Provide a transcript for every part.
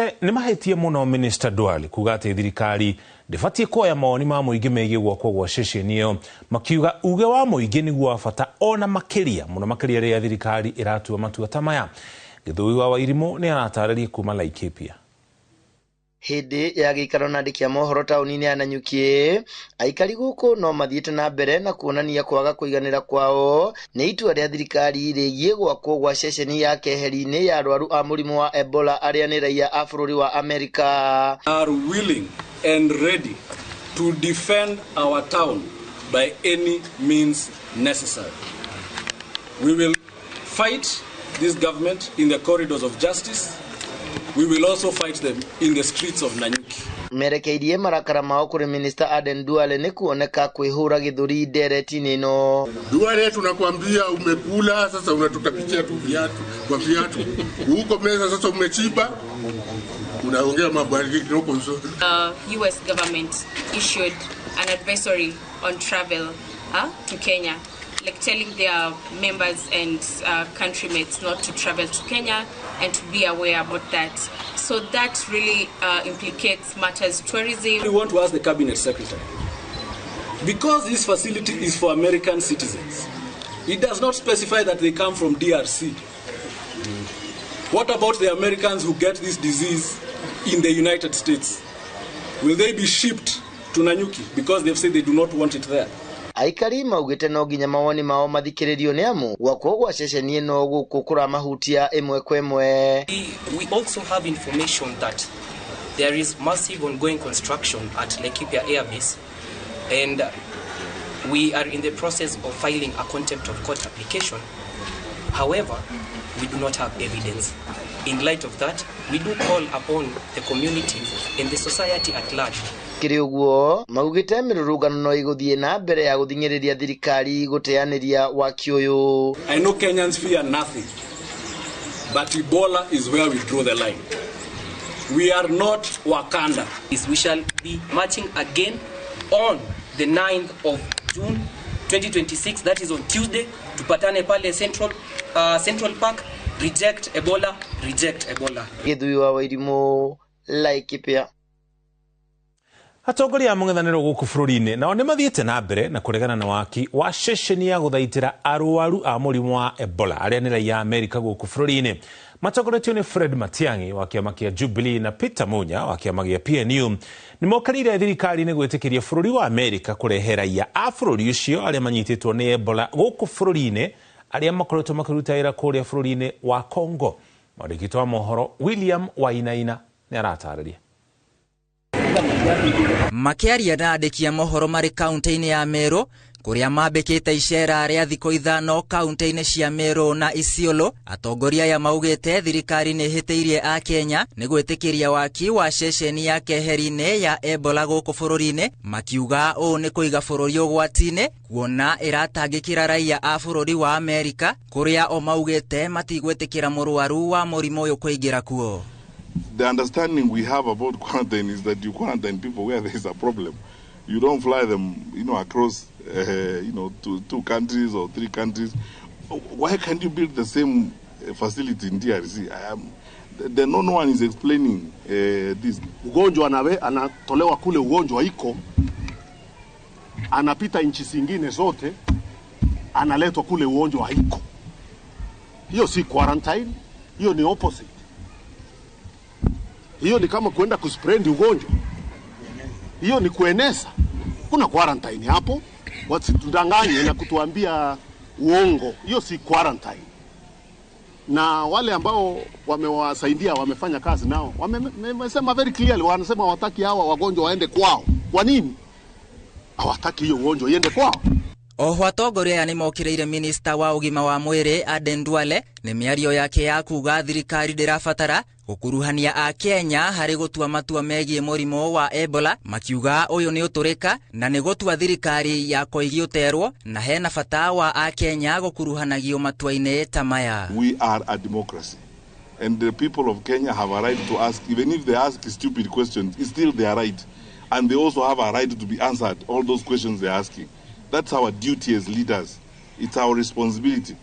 Maugĩte nĩ mahĩtie mũno Minister Duale kuga atĩ thirikari ndĩbatiĩ kuoya mawoni ma mũingĩ megiĩ gwakwo gwa ceceni ĩyo, makiuga uge wa mũingĩ nĩguo wa bata ona makĩria mũno makĩria rĩrĩa thirikari ĩratua matua ta maya. Gĩthũi wa Wairimũ nĩ aratarĩria kuma Laikipia. Hĩndĩ ya gĩikaro na andĩki a mohoro taũni-inĩ ya Nanyuki, aikari gũkũ no mathiĩte na mbere na kuonania kwaga kũiganĩra kwao nĩ itua rĩa thirikari rĩgiĩ gwakwo gwa ceceni ya keheri-inĩ ya arwaru a mũrimũ wa Ebola arĩa nĩ raia a bũrũri wa Amerika. Are willing and ready to defend our town by any means necessary. We will fight this government in the corridors of justice. We will also fight them in the streets of Nanyuki. Merekeirie marakara mao kũrĩ Minister Aden Duale nĩ kuoneka kwĩhũra gĩthũri ndereti-inĩ ĩno. Duale, tunakwambia umekula, sasa unatutapikia tu viatu kwa viatu. Huko meza sasa umechimba, unaongea mambo ya kidogo. The US government issued an advisory on travel to Kenya, like telling their members and countrymates not to travel to Kenya and to be aware about that. So that really implicates matters tourism. We want to ask the cabinet secretary, because this facility is for American citizens, it does not specify that they come from DRC. What about the Americans who get this disease in the United States? Will they be shipped to Nanyuki because they've said they do not want it there? Aikari maugĩte no nginya mawoni mao mathikĩrĩrio nĩ amu gwakwo gwa ceceni ĩno gũkũ kũramahutia ĩmwe kwa ĩmwe. We also have information that there is massive ongoing construction at Laikipia Air Base, and we are in the process of filing a contempt of court application. However, we do not have evidence. In light of that, we do call upon the community and the society at large. Kĩrĩ ũguo maugĩte mĩrũrũngano no ĩgũthiĩ na mbere ya gũthing'ĩrĩria thirikari gũteanĩria waki ũyũ. I know Kenyans fear nothing, but Ebola is where we draw the line. We are not Wakanda. We shall be marching again on the 9th of June 2026, that is on Tuesday. Tupatane pale Central Park. Reject Ebola, reject Ebola. Gĩthui wa Wairimũ, Laikipia. Atongoria a mũng'ethanĩro gũkũ bũrũri-inĩ nao nĩ mathiĩte na mbere na kũregana na waki wa ceceni ya gũthaitĩra arwaru a mũrimũ wa Ebola arĩa nĩ raia a Amerika gũkũ bũrũri-inĩ. Matongoretio nĩ Fred Matiang'i wa kĩama kĩa Jubilee na Peter Munya wa kĩama gĩa PNU nĩ mokanire thirikari nĩ gwĩtĩkĩria bũrũri wa Amerika kũrehe raia a bũrũri ũcio arĩa manyitĩtwo nĩ Ebola gũkũ bũrũri-inĩ arĩa makoretwo makĩruta wĩra kũrĩa bũrũri-inĩ wa Congo. Mwandĩki wa mohoro William Wainaina nĩ aratarĩria. Makĩaria na andĩki a mohoro marĩ kaunti-inĩ ya Meru kũrĩa mambĩkĩte icera rĩa thikũ 5 kaunti-inĩ cia Meru na Isiolo, atongoria aya maugĩte thirikari nĩ ĩhĩtĩirie a Kenya nĩ gwĩtĩkĩria waki wa ceceni ya keheri-inĩ ya Ebola gũkũ bũrũri-inĩ, makiuga ũũ nĩ kũiga bũrũri ũgwati-inĩ kuona ĩratangĩkĩra raia a bũrũri wa Amerika kũrĩa o maugĩte matigwĩtĩkĩra mũrwaru wa mũrimũ ũyũ kũingĩra kuo. The understanding we have about quarantine is that you quarantine people where there is a problem. You don't fly them, across, to 2 countries or 3 countries. Why can't you build the same facility in DRC? No one is explaining this. Ugonjwa nawe anatolewa kule, ugonjwa iko, anapita nchi zingine zote, analetwa kule, ugonjwa haiko. Hiyo si quarantine, hiyo ni opposite. Hiyo ni kama kuenda kuspread ugonjwa. Hiyo ni kueneza. Kuna quarantine hapo. Wasitudanganye na kutuambia uongo. Hiyo si quarantine. Na wale ambao wamewasaidia, wamefanya kazi nao, wamesema very clearly, wanasema hawataki hawa wagonjwa waende kwao. Kwa nini? Hawataki hiyo ugonjwa iende kwao. Oho atongoria aya nĩmokĩrĩire minista wa ũgima wa mwĩrĩ Aden Duale nĩ mĩario yake ya kuga thirikari ndĩrabatara gũkuruhania a Kenya harĩ gũtua matua megiĩ mũrimũ wa Ebola, makiuga ũyũ nĩ ũtũrĩka na nĩ gũtua thirikari ya koigi ũterwo na hena bata wa a Kenya gũkuruhanagio matua-inĩ ta maya. We are a democracy and the people of Kenya have a right to ask, even if they ask stupid questions, it's still their right, and they also have a right to be answered all those questions they're asking. That's our duty as leaders. It's our responsibility.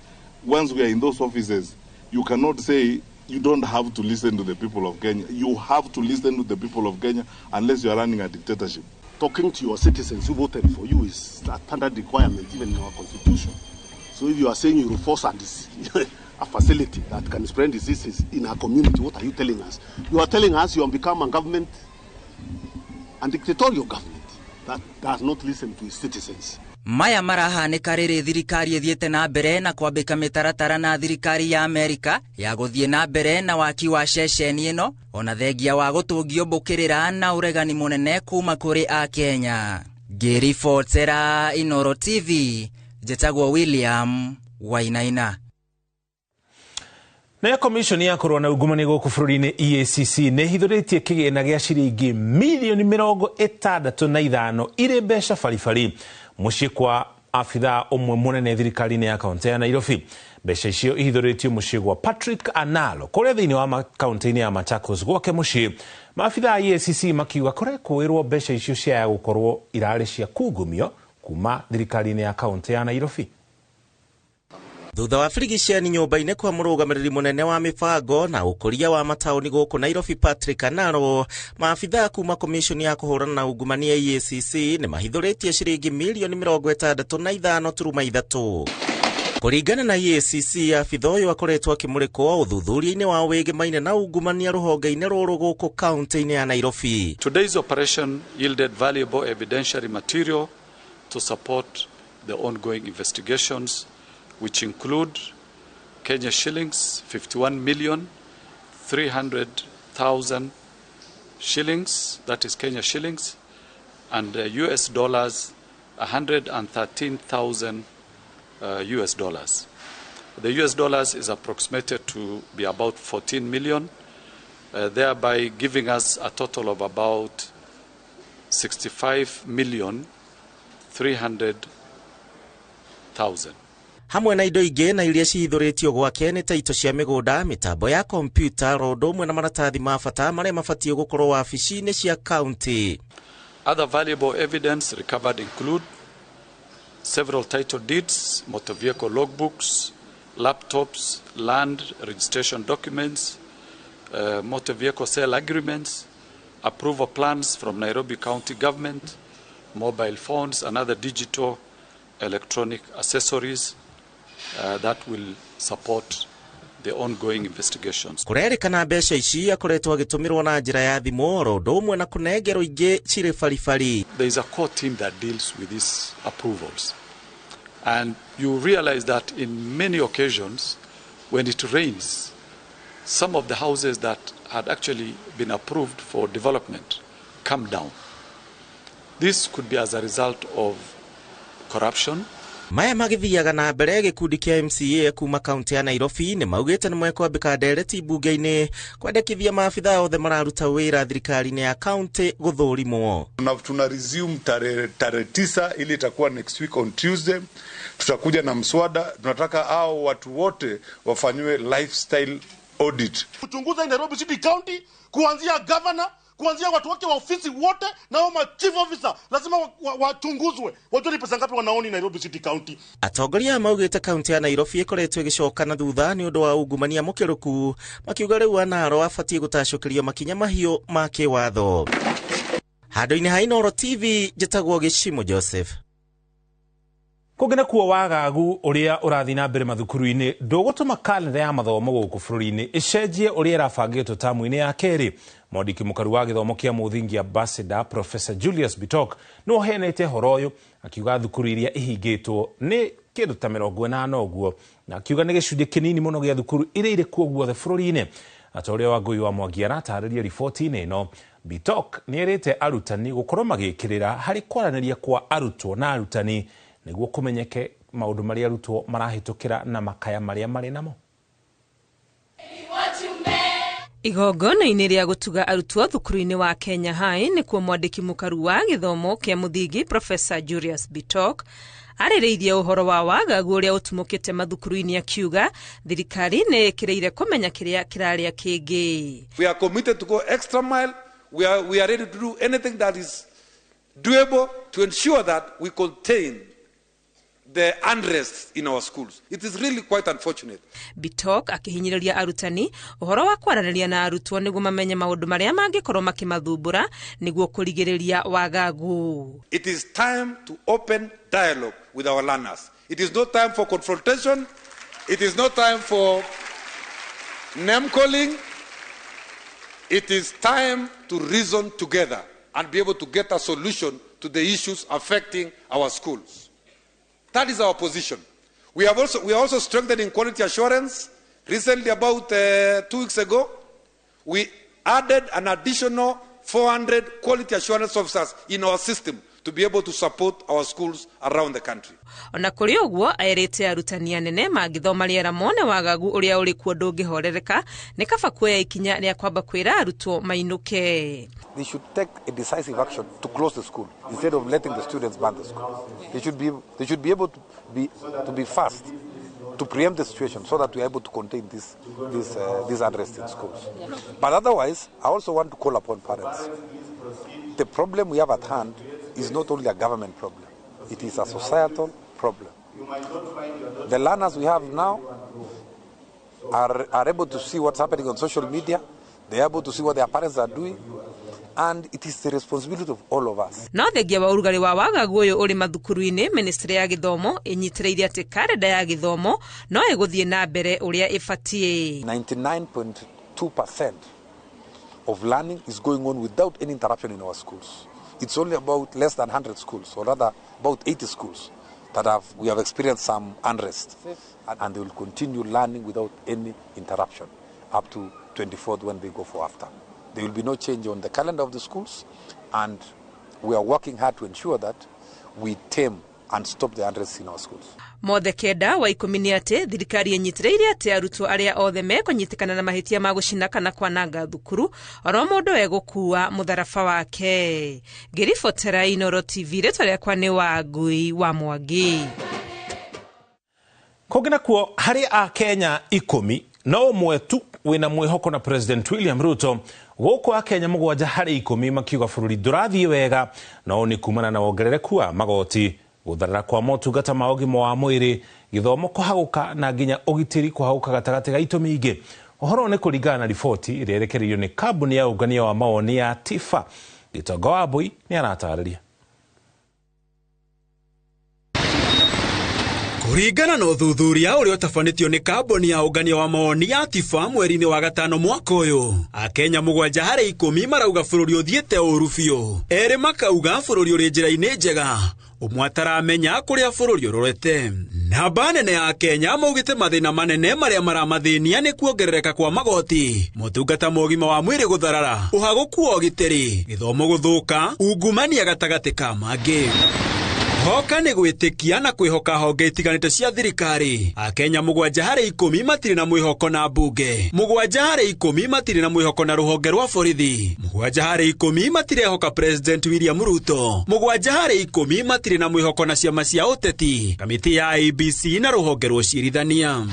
Once we are in those offices, you cannot say You don't have to listen to the people of Kenya. You have to listen to the people of Kenya unless you are running a dictatorship. Talking to your citizens who voted for you is a standard requirement even in our constitution. So if you are saying you will force a facility that can spread diseases in our community, what are you telling us? You are telling us you have become a government, a dictatorial government that does not listen to its citizens. Maya marahanĩka rĩrĩ thirikari ĩthiĩte na mbere na kwambĩka mĩtaratara na thirikari ya Amerika ya gũthiĩ na mbere na waki wa ceceni ĩno ona thengia wa gũtũngio mbũkĩrĩra na ũregani mũnene kuma kũrĩ Akenya. Ngĩribotera Inooro TV, njĩtagwo William Wainaina. Nayo komishoni ya kũrũa na ungumania gũkũ bũrũri-inĩ EACC nĩ ĩhithũrĩtie kĩgĩna gĩa ciringi mirioni 65 irĩ mbeca baribari mũciĩ kwa abithaa ũmwe mũnene thirikari-inĩ ya kaũntĩ ya Nairobi. Mbeca icio ihithũrĩtio mũciĩ gwa Patrick Analo kũrĩa thĩinĩ wa kaũntĩ-inĩ ya Machakos gwake mũciĩ. Maabithaa a EACC makiuga kũrekũĩrwo mbeca icio ciaya gũkorwo irarĩ cia kungumio kuma thirikari-inĩ ya kaũntĩ ya Nairobi. Thutha wa birigiceni nyũmba-inĩ kwa mũrũgamĩrĩri mũnene wa mĩbango na ũkũria wa mataũni gũkũ Nairobi Patrick Analo, maabithaa kuma komishoni ya kũhũrana na ungumania EACC nĩ mahithũrĩtie ciringi mirioni 65.3. Kũringana na EACC, abithaa ũyũ akoretwo akĩmũrĩkwo ũthuthuria-inĩ wa wĩgĩmaine na ungumania rũhonge-inĩ rũrũ gũkũ kaũntĩ-inĩ ya Nairobi. Today's operation yielded valuable evidentiary material to support the ongoing investigations, which include Kenya shillings 51,300,000 shillings, that is Kenya shillings, and US dollars 113,000 US dollars. The US dollars is approximated to be about 14 million, thereby giving us a total of about 65,300,000. Hamwe na indo ingĩ na iria cihithũrĩtio gwake nĩ ta ito cia mĩgũnda, mĩtambo ya kompyuta, ro ũndũ ũmwe na maratathi ma bata marĩa mabatiĩ gũkorwo wabici-inĩ cia kaunti. Other valuable evidence recovered include several title deeds, motor vehicle logbooks, laptops, land registration documents, motor vehicle sale agreements, approval plans from Nairobi County Government, mobile phones and other digital electronic accessories that will support the ongoing investigations. Kũrerĩkana mbeca ici akoretwo agĩtũmĩrwo na njĩra ya thimũ ro ũndũ ũmwe na kũnengerwo ingĩ cirĩ baribari. There is a core team that deals with these approvals, and you realize that in many occasions when it rains, some of the houses that had actually been approved for development come down. This could be as a result of corruption. Maya magĩthiaga na mbere gĩkundi kĩa MCA kuma kaunti ya Nairobi nĩ maugĩte nĩ mekwambĩka ndereti mbunge-inĩ kwendekithia maabithaa othe mararuta wĩra thirikari-inĩ ya kaunti gũthũrimwo. Tuna resume tarehe 9 ili itakuwa next week on Tuesday. Tutakuja na mswada, tunataka hao watu wote wafanywe lifestyle audit. Kuchunguza Nairobi City County kuanzia governor, kuanzia watu wake wa ofisi wote na wao chief officer lazima wachunguzwe, wajue ni pesa ngapi wanaoni Nairobi City County. Atongoria maugĩte kaunti ya Nairobi ĩkoretwo ĩgĩcoka na thutha nĩ ũndũ wa ungumania mũkĩrũku, makiuga rĩu Anaro abatiĩ gũtacũkĩrio makinya mahiũ ma kĩwatho. Handũ-inĩ ha Inooro TV, njĩtagwo Gĩcimo Joseph. Kũngĩ nakuo wagagu ũrĩa ũrathiĩ na mbere mathukuru-inĩ ndũgũtũma kalenda ya mathomo gũkũ bũrũri-inĩ ĩcenjie ũrĩa ĩrabangĩtwo tamu-inĩ ya kerĩ. Mwandĩki mũkaru wa gĩthomo kĩa mũthingi Ambassador Professor Julius Bitok nĩ ũheanĩte horo ũyũ akiuga thukuru iria ihingĩtwo nĩ kĩndũ ta 80 ũguo, na akiuga nĩ gĩcunjĩ kĩnini mũno gĩa thukuru iria irĩ kuo guothe bũrũri-inĩ. Atongoria wa Ngũi wa Mwangi aratarĩria riboti-inĩ ĩno. Bitok nĩ erĩte arutani gũkorwo magĩkĩrĩra harĩ kwaranĩria kwa arutwo na arutani nĩguo kũmenyeke maũndũ marĩa arutwo marahĩtũkĩra na makaya marĩa marĩ namo. Igongona-inĩ rĩa gũtuga arutwo thukuru-inĩ wa Kenya High nĩkuo mwandĩki mũkaru wa gĩthomo kĩa mũthingi Professor Julius Bitok arĩrĩirie ũhoro wa wagagu ũrĩa ũtumũkĩte mathukuru-inĩ, akiuga thirikari nĩ ĩkĩrĩire kũmenya kĩrĩa kĩrarĩa kĩngĩ. We are committed to go extra mile. We are ready to do anything that is doable to ensure that we contain the unrest in our schools. It is really quite unfortunate. Bitok akihinyĩrĩria arutani ũhoro wa kwaranĩria na arutwo nĩguo mamenye maũndũ marĩa mangĩkorwo makĩmathumbũra nĩguo kũrigĩrĩria wagagu. It is time to open dialogue with our learners. It is not time for confrontation. It is not time for name calling. It is time to reason together and be able to get a solution to the issues affecting our schools. That is our position. We are also strengthening quality assurance. Recently, about 2 weeks ago, we added an additional 400 quality assurance officers in our system to be able to support our schools around the country. Ona kũrĩ ũguo aerĩte arutani anene mangĩthoma rĩera mone wagagu ũrĩa ũrĩ kuo ndũngĩhorereka nĩ kaba kuoya ikinya rĩa kwamba kwĩra arutwo mainũke. They should take a decisive action to close the school instead of letting the students ban the school. They should be able to be fast to preempt the situation so that we are able to contain this unrest in schools. But otherwise, I also want to call upon parents. The problem we have at hand is not only a government problem, it is a societal problem. The learners we have now are able to see what's happening on social media, they are able to see what their parents are doing, and it is the responsibility of all of us. No thengia wa ũrugarĩ wa wagagu ũyũ ũrĩ mathukuru-inĩ, ministry ya gĩthomo ĩnyitĩrĩire atĩ karenda ya gĩthomo no ĩgũthiĩ na mbere ũrĩa ĩbatiĩ. 99.2% of learning is going on without any interruption in our schools. It's only about less than 100 schools, or rather about 80 schools, that we have experienced some unrest. And they will continue learning without any interruption up to 24th when they go for after. There will be no change on the calendar of the schools, and we are working hard to ensure that we tame and stop the unrest in our schools. Mothe kenda wa ikũmi nĩ atĩ thirikari ĩnyitĩrĩire atĩ arutwo arĩa othe mekũnyitĩkana na mahĩtia ma gũcina kana kwananga thukuru oro mũndũ egũkua mũtharaba wake. Ngĩribotera Inooro TV, rĩtwa rĩakwa nĩ Wangui wa Mwangi. Kũngĩ nakuo harĩ Akenya 10 no ũmwe tu wĩna mwĩhoko na President William Ruto, gũkũ Akenya 7 harĩ 10 makiuga bũrũri ndũrathiĩ wega, no nĩ kumana na wongerereku wa magoti, gũtharara kwa motungata ma ũgima wa mwĩrĩ, gĩthomo kũhagũka na nginya ũgitĩri kũhagũka gatagatĩ ga itũmi ingĩ. Ũhoro nĩ kũringana na riboti ĩrĩa ĩrekereirio nĩ kambuni ya ũngania wa mawoni ya TIFA. Gĩtonga wa Mbui nĩ aratarĩria. Kũringana na ũthuthuria ũrĩa ũtabanĩtio nĩ kambuni ya ũngania wa mawoni ya TIFA mweri-inĩ wa gatano mwaka ũyũ, Akenya 7 harĩ 10 marauga bũrũri ũthiĩte ũru biũ, 2 makauga bũrũri ũrĩ njĩra-inĩ njega, ũmwe ataramenya kũrĩa bũrũri ũrorete. Namba nene ya Kenya maugĩte mathĩna manene marĩa maramathĩnia nĩ kuongerereka kwa magoti, motungata ma ũgima wa mwĩrĩ gũtharara, ũhagũku wa ũgitĩri, gĩthomo gũthũka, ungumania gatagatĩ ka mangĩ. Hoka nĩ gwĩtĩkia na kwĩhoka honge itiganĩte cia thirikari. Akenya 7 harĩ 10 matirĩ na mwĩhoko na mbunge, 7 harĩ 10 matirĩ na mwĩhoko na rũhonge rwa borithi, 7 harĩ 10 matirehoka President William Ruto, 7 harĩ 10 matirĩ na mwĩhoko na ciama cia ũteti, kamĩtĩ ya IEBC na rũhonge rwa ũcirithania.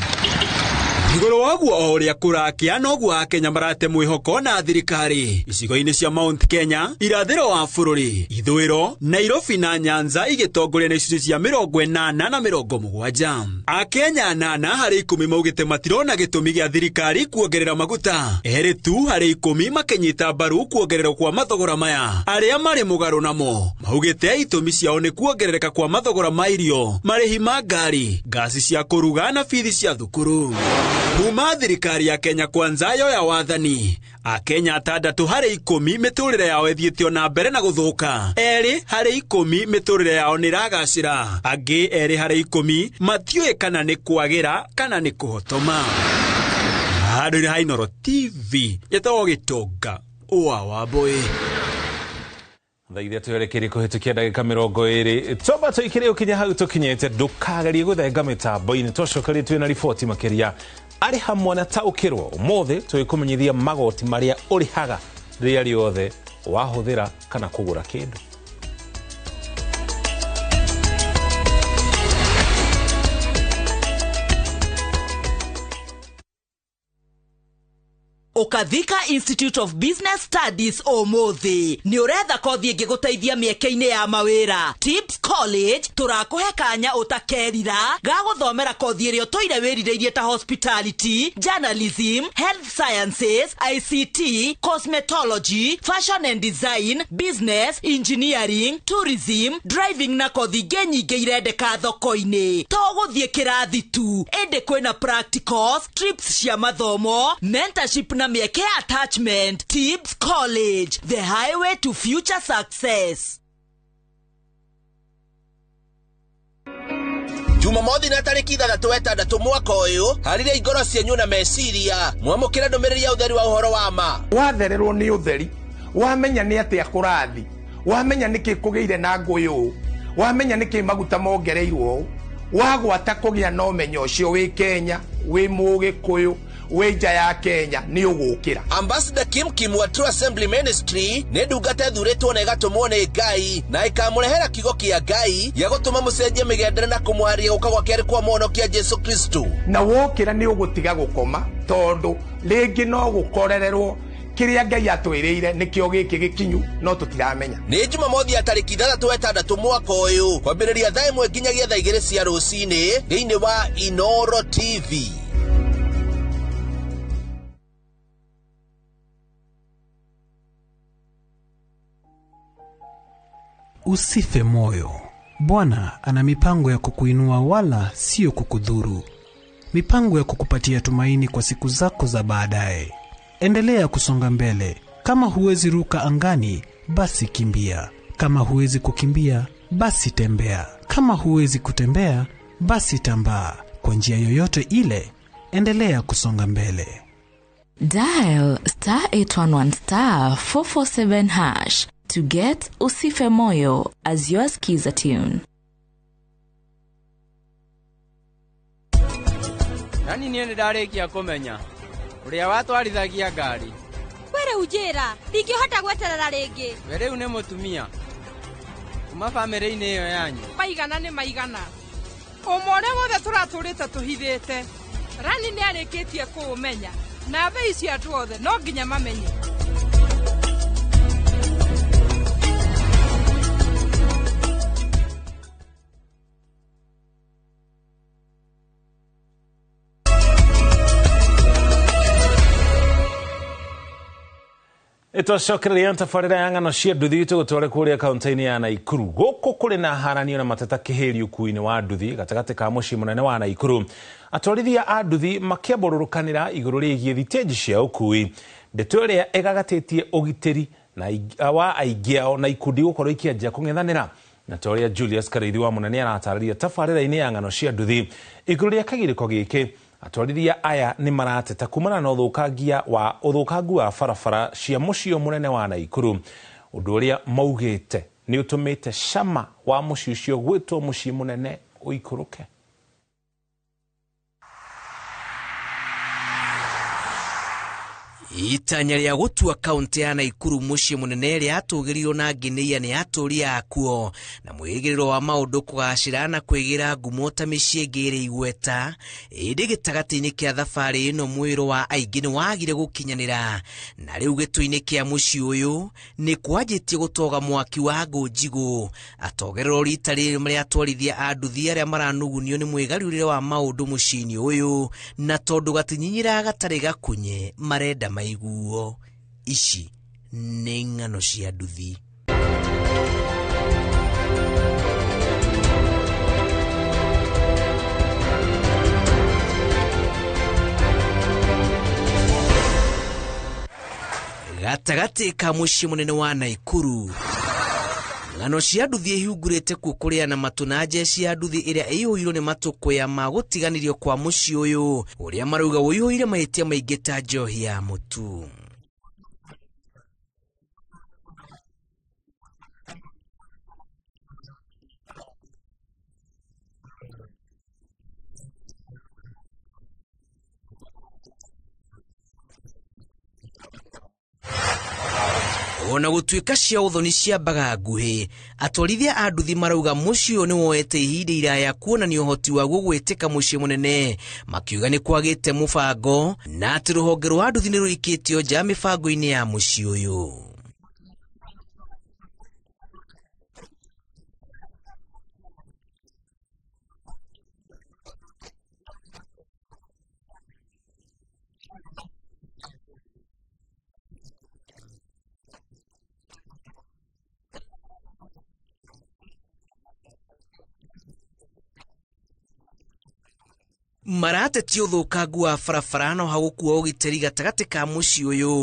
Igũrũ waguo o ũrĩa kũrakĩa noguo Akenya marate mwĩhoko na thirikari. Icigo-inĩ cia Mount Kenya, irathĩro wa bũrũri, ithũĩro, Nairobi na Nyanza igĩtongoria na icunjĩ cia 80 na 70. Akenya 8 harĩ 10 maugĩte matirona gĩtũmi gĩa thirikari kuongerera maguta, 2 tu harĩ 10 makĩnyita mbaru kuongererwo kwa mathogora maya. Arĩa marĩ mũgarũ namo maugĩte itũmi ciao nĩ kuongerereka kwa mathogora ma irio, marĩhi ma ngari, ngasi cia kũruga na bithi cia thukuru. Kuma thirikari ya Kenya Kwanza yoya wathani, Akenya 6 harĩ 10 mĩtũrĩre yao ĩthiĩte na mbere na gũthũka, 2 harĩ 10 mĩtũrĩre yao nĩragacĩra, angĩ 2 harĩ 10 matiũĩ kana nĩ kwagĩra kana nĩ kũhotoma. Handũ-inĩ ha Inooro TV, njĩtagwo Gĩtonga wa Wambui. Thaa ithatũ yerekeire kũhĩtũkia ndagĩka 20 twamba tũikĩre ũkinya hau tũkinyĩte, ndũkagerie gũthenga mĩtambo-inĩ, twacokerie twĩna riboti makĩria arĩ hamwe na taũkĩrwo. Ũmũthĩ tũgĩkũmenyithia magoti marĩa ũrĩhaga rĩrĩa rĩothe wahũthĩra kana kũgũra kĩndũ. Ũka Thika Institute of Business Studies ũmũthĩ. Nĩ ũretha kothi ĩngĩgũteithia mĩeke-inĩ ya mawĩra? Tips College tũrakũhe kanya ũtakerira ga gũthomera kothi ĩrĩa ũtũire wĩrirĩirie ta hospitality, journalism, health sciences, ICT, cosmetology, fashion and design, business, engineering, tourism, driving na kothi ingĩ nyingĩ irendeka thoko-inĩ. To gũthiĩ kĩrathi tu, ĩndĩ kwĩna practicals, trips cia mathomo, mentorship na mĩeke ya attachment. Tips College, the highway to future success. Jumamothi na tarĩki 6 mwaka ũyũ, harĩria ingoro cienyu na meciria mwamũkĩre ndũmĩrĩri ya ũtheri wa ũhoro wa ma. Wathererwo nĩ ũtheri, wamenya nĩ atĩa kũrathi, wamenya nĩkĩ kũgĩire na ngũyũ, wamenya nĩkĩ maguta mongereirwo, wagwata kũgĩa na ũmenyo ũcio wĩ Kenya, wĩ Mũgĩkũyũ, wĩ nja ya Kenya, nĩ ũgũkĩra. Ambassador Kim Kim wa True Assembly Ministry nĩ ndungata ĩthurĩtwo na ĩgatũmwo nĩ Ngai na ĩkamũrehera kiugo kĩa Ngai gĩa gũtũma mũcenjie mĩgendere na kũmũharia gũka gwa kerĩ kwa mũhonokia Jesu Kristo. Na wokĩra nĩ ũgũtiga gũkoma, tondũ rĩngĩ no gũkorererwo kĩrĩa Ngai atwĩrĩire nĩkĩo gĩkĩ gĩkinyu no tũtiramenya. Nĩ Jumamothi ya tarĩki 6 mwaka ũyũ kwambĩrĩria thaa 1 nginyagia thaa 2 cia rũcinĩ thĩinĩ wa Inoro TV. Usife moyo. Bwana ana mipango ya kukuinua wala sio kukudhuru. Mipango ya kukupatia tumaini kwa siku zako za baadaye. Endelea kusonga mbele. Kama huwezi ruka angani, basi kimbia. Kama huwezi kukimbia, basi tembea. Kama huwezi kutembea, basi tambaa. Kwa njia yoyote ile, endelea kusonga mbele. Dial star 811 star 447 hash to get Usife Moyo as your skiza tune. Nani niĩ nĩndarĩkia kũmenya ũrĩa watwarithagia ngari. We rĩu njĩra, ndingĩhota gweterera rĩngĩ. We rĩu nĩ mũtumia kuma bamĩrĩ-inĩ ĩyo yanyu. Maigana nĩ maigana. Ũma ũrĩa wothe tũratũrĩte tũhithĩte, Rani nĩarĩkĩtie kũũmenya, na thaa ici andũ othe no nginya mamenye. Ĩtwacokereria tabarĩra ya ng'ano cia nduthi tũgũtware kũrĩa kaunti-inĩ ya Naikuru. Gũkũ kũrĩ na haranio na mateta kĩhĩri ũkuui-inĩ wa nduthi gatagatĩ ka mũciĩ mũnene wa Naikuru. Atwarithia a nduthi makĩambũrũrũkanĩra igũrũ rĩgiĩ thitĩnji cia ũkuui, ndeto ĩrĩa ĩgagatĩtie ũgitĩri na wa aingĩ ao na ikundi gũkorwo ikĩanjia kũng'ethanĩra. Na ta ũrĩa Julius Karĩithi wa Mũnene aratarĩria tabarĩra-inĩ ya ng'ano cia nduthi igũrũ rĩa kagirĩko gĩkĩ, atwarithia aya nĩ marateta kumana na ũthũkangu wa barabara cia mũciĩ mũnene wa Naikuru, ũndũ ũrĩa maugĩte nĩ ũtũmĩte cama wa mũciĩ ũcio gwĩtwo mũciĩ mũnene ũikũrũke. Itanya rĩa gũtua kaunti ya Naikuru mũciĩ mũnene rĩatũgĩrirwo na nginĩia nĩ atũũri akuo na mwĩrĩgĩrĩro wa maũndũ kũgacĩra na kwĩgĩra ngumo ta mĩciĩ ĩngĩ ĩrĩ igweta. Ĩndĩ gĩtagatĩ-inĩ kĩa thabarĩ ĩno mwĩrũ wa aingĩ nĩ wagire gũkinyanĩra, na rĩu gĩtũ-inĩ kĩa mũciĩ ũyũ nĩ kwanjĩtie gũtoga mwaki wa ngũ njigũ. Atogererwo rita rĩrĩ rĩa atwarithia a nduthi arĩa maranugunio nĩ mwĩgariũrĩre wa maũndũ mũciĩ-inĩ ũyũ, na tondũ gatinyinyĩra gatarĩ gakunye marenda maiguo. Ici nĩ ng'ano cia nduthi. Gatagatĩ ka mũciĩ mũnene wa Naikuru, ng'ano cia nduthi ihungurĩte kuo kũrĩa na matũ na njeci ya nduthi ĩrĩa ĩiyũirwo nĩ matũkũya ma gũtiganĩrio kwa mũciĩ ũyũ ũrĩa marauga ũiyũire mahĩtia maingĩ ta njohi ya mũtu. Ona gũtuĩka cia ũthoni ciambaga nguhĩ, atwarithia a nduthi marauga mũciĩ ũyũ nĩ woete ihinda iraya kuonania ũhoti waguo gwĩtĩka mũciĩ mũnene, makiuga nĩ kwagĩte mũbango na atĩ rũhonge rwa nduthi nĩ rũikĩtio nja mĩbango-inĩ ya mũciĩ ũyũ. Maratetia ũthũkangu wa barabara no hagũkua ũgitĩri gatagatĩ ka mũciĩ ũyũ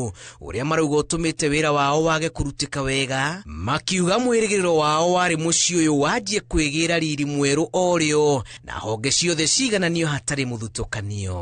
ũrĩa marauga ũtũmĩte wĩra wao wage kũrutĩka wega, makiuga mwĩrĩgĩrĩro wao warĩ mũciĩ ũyũ wanjie kwĩgĩra riri mwerũ o rĩo na honge ciothe cigananio hatarĩ mũthutũkanio.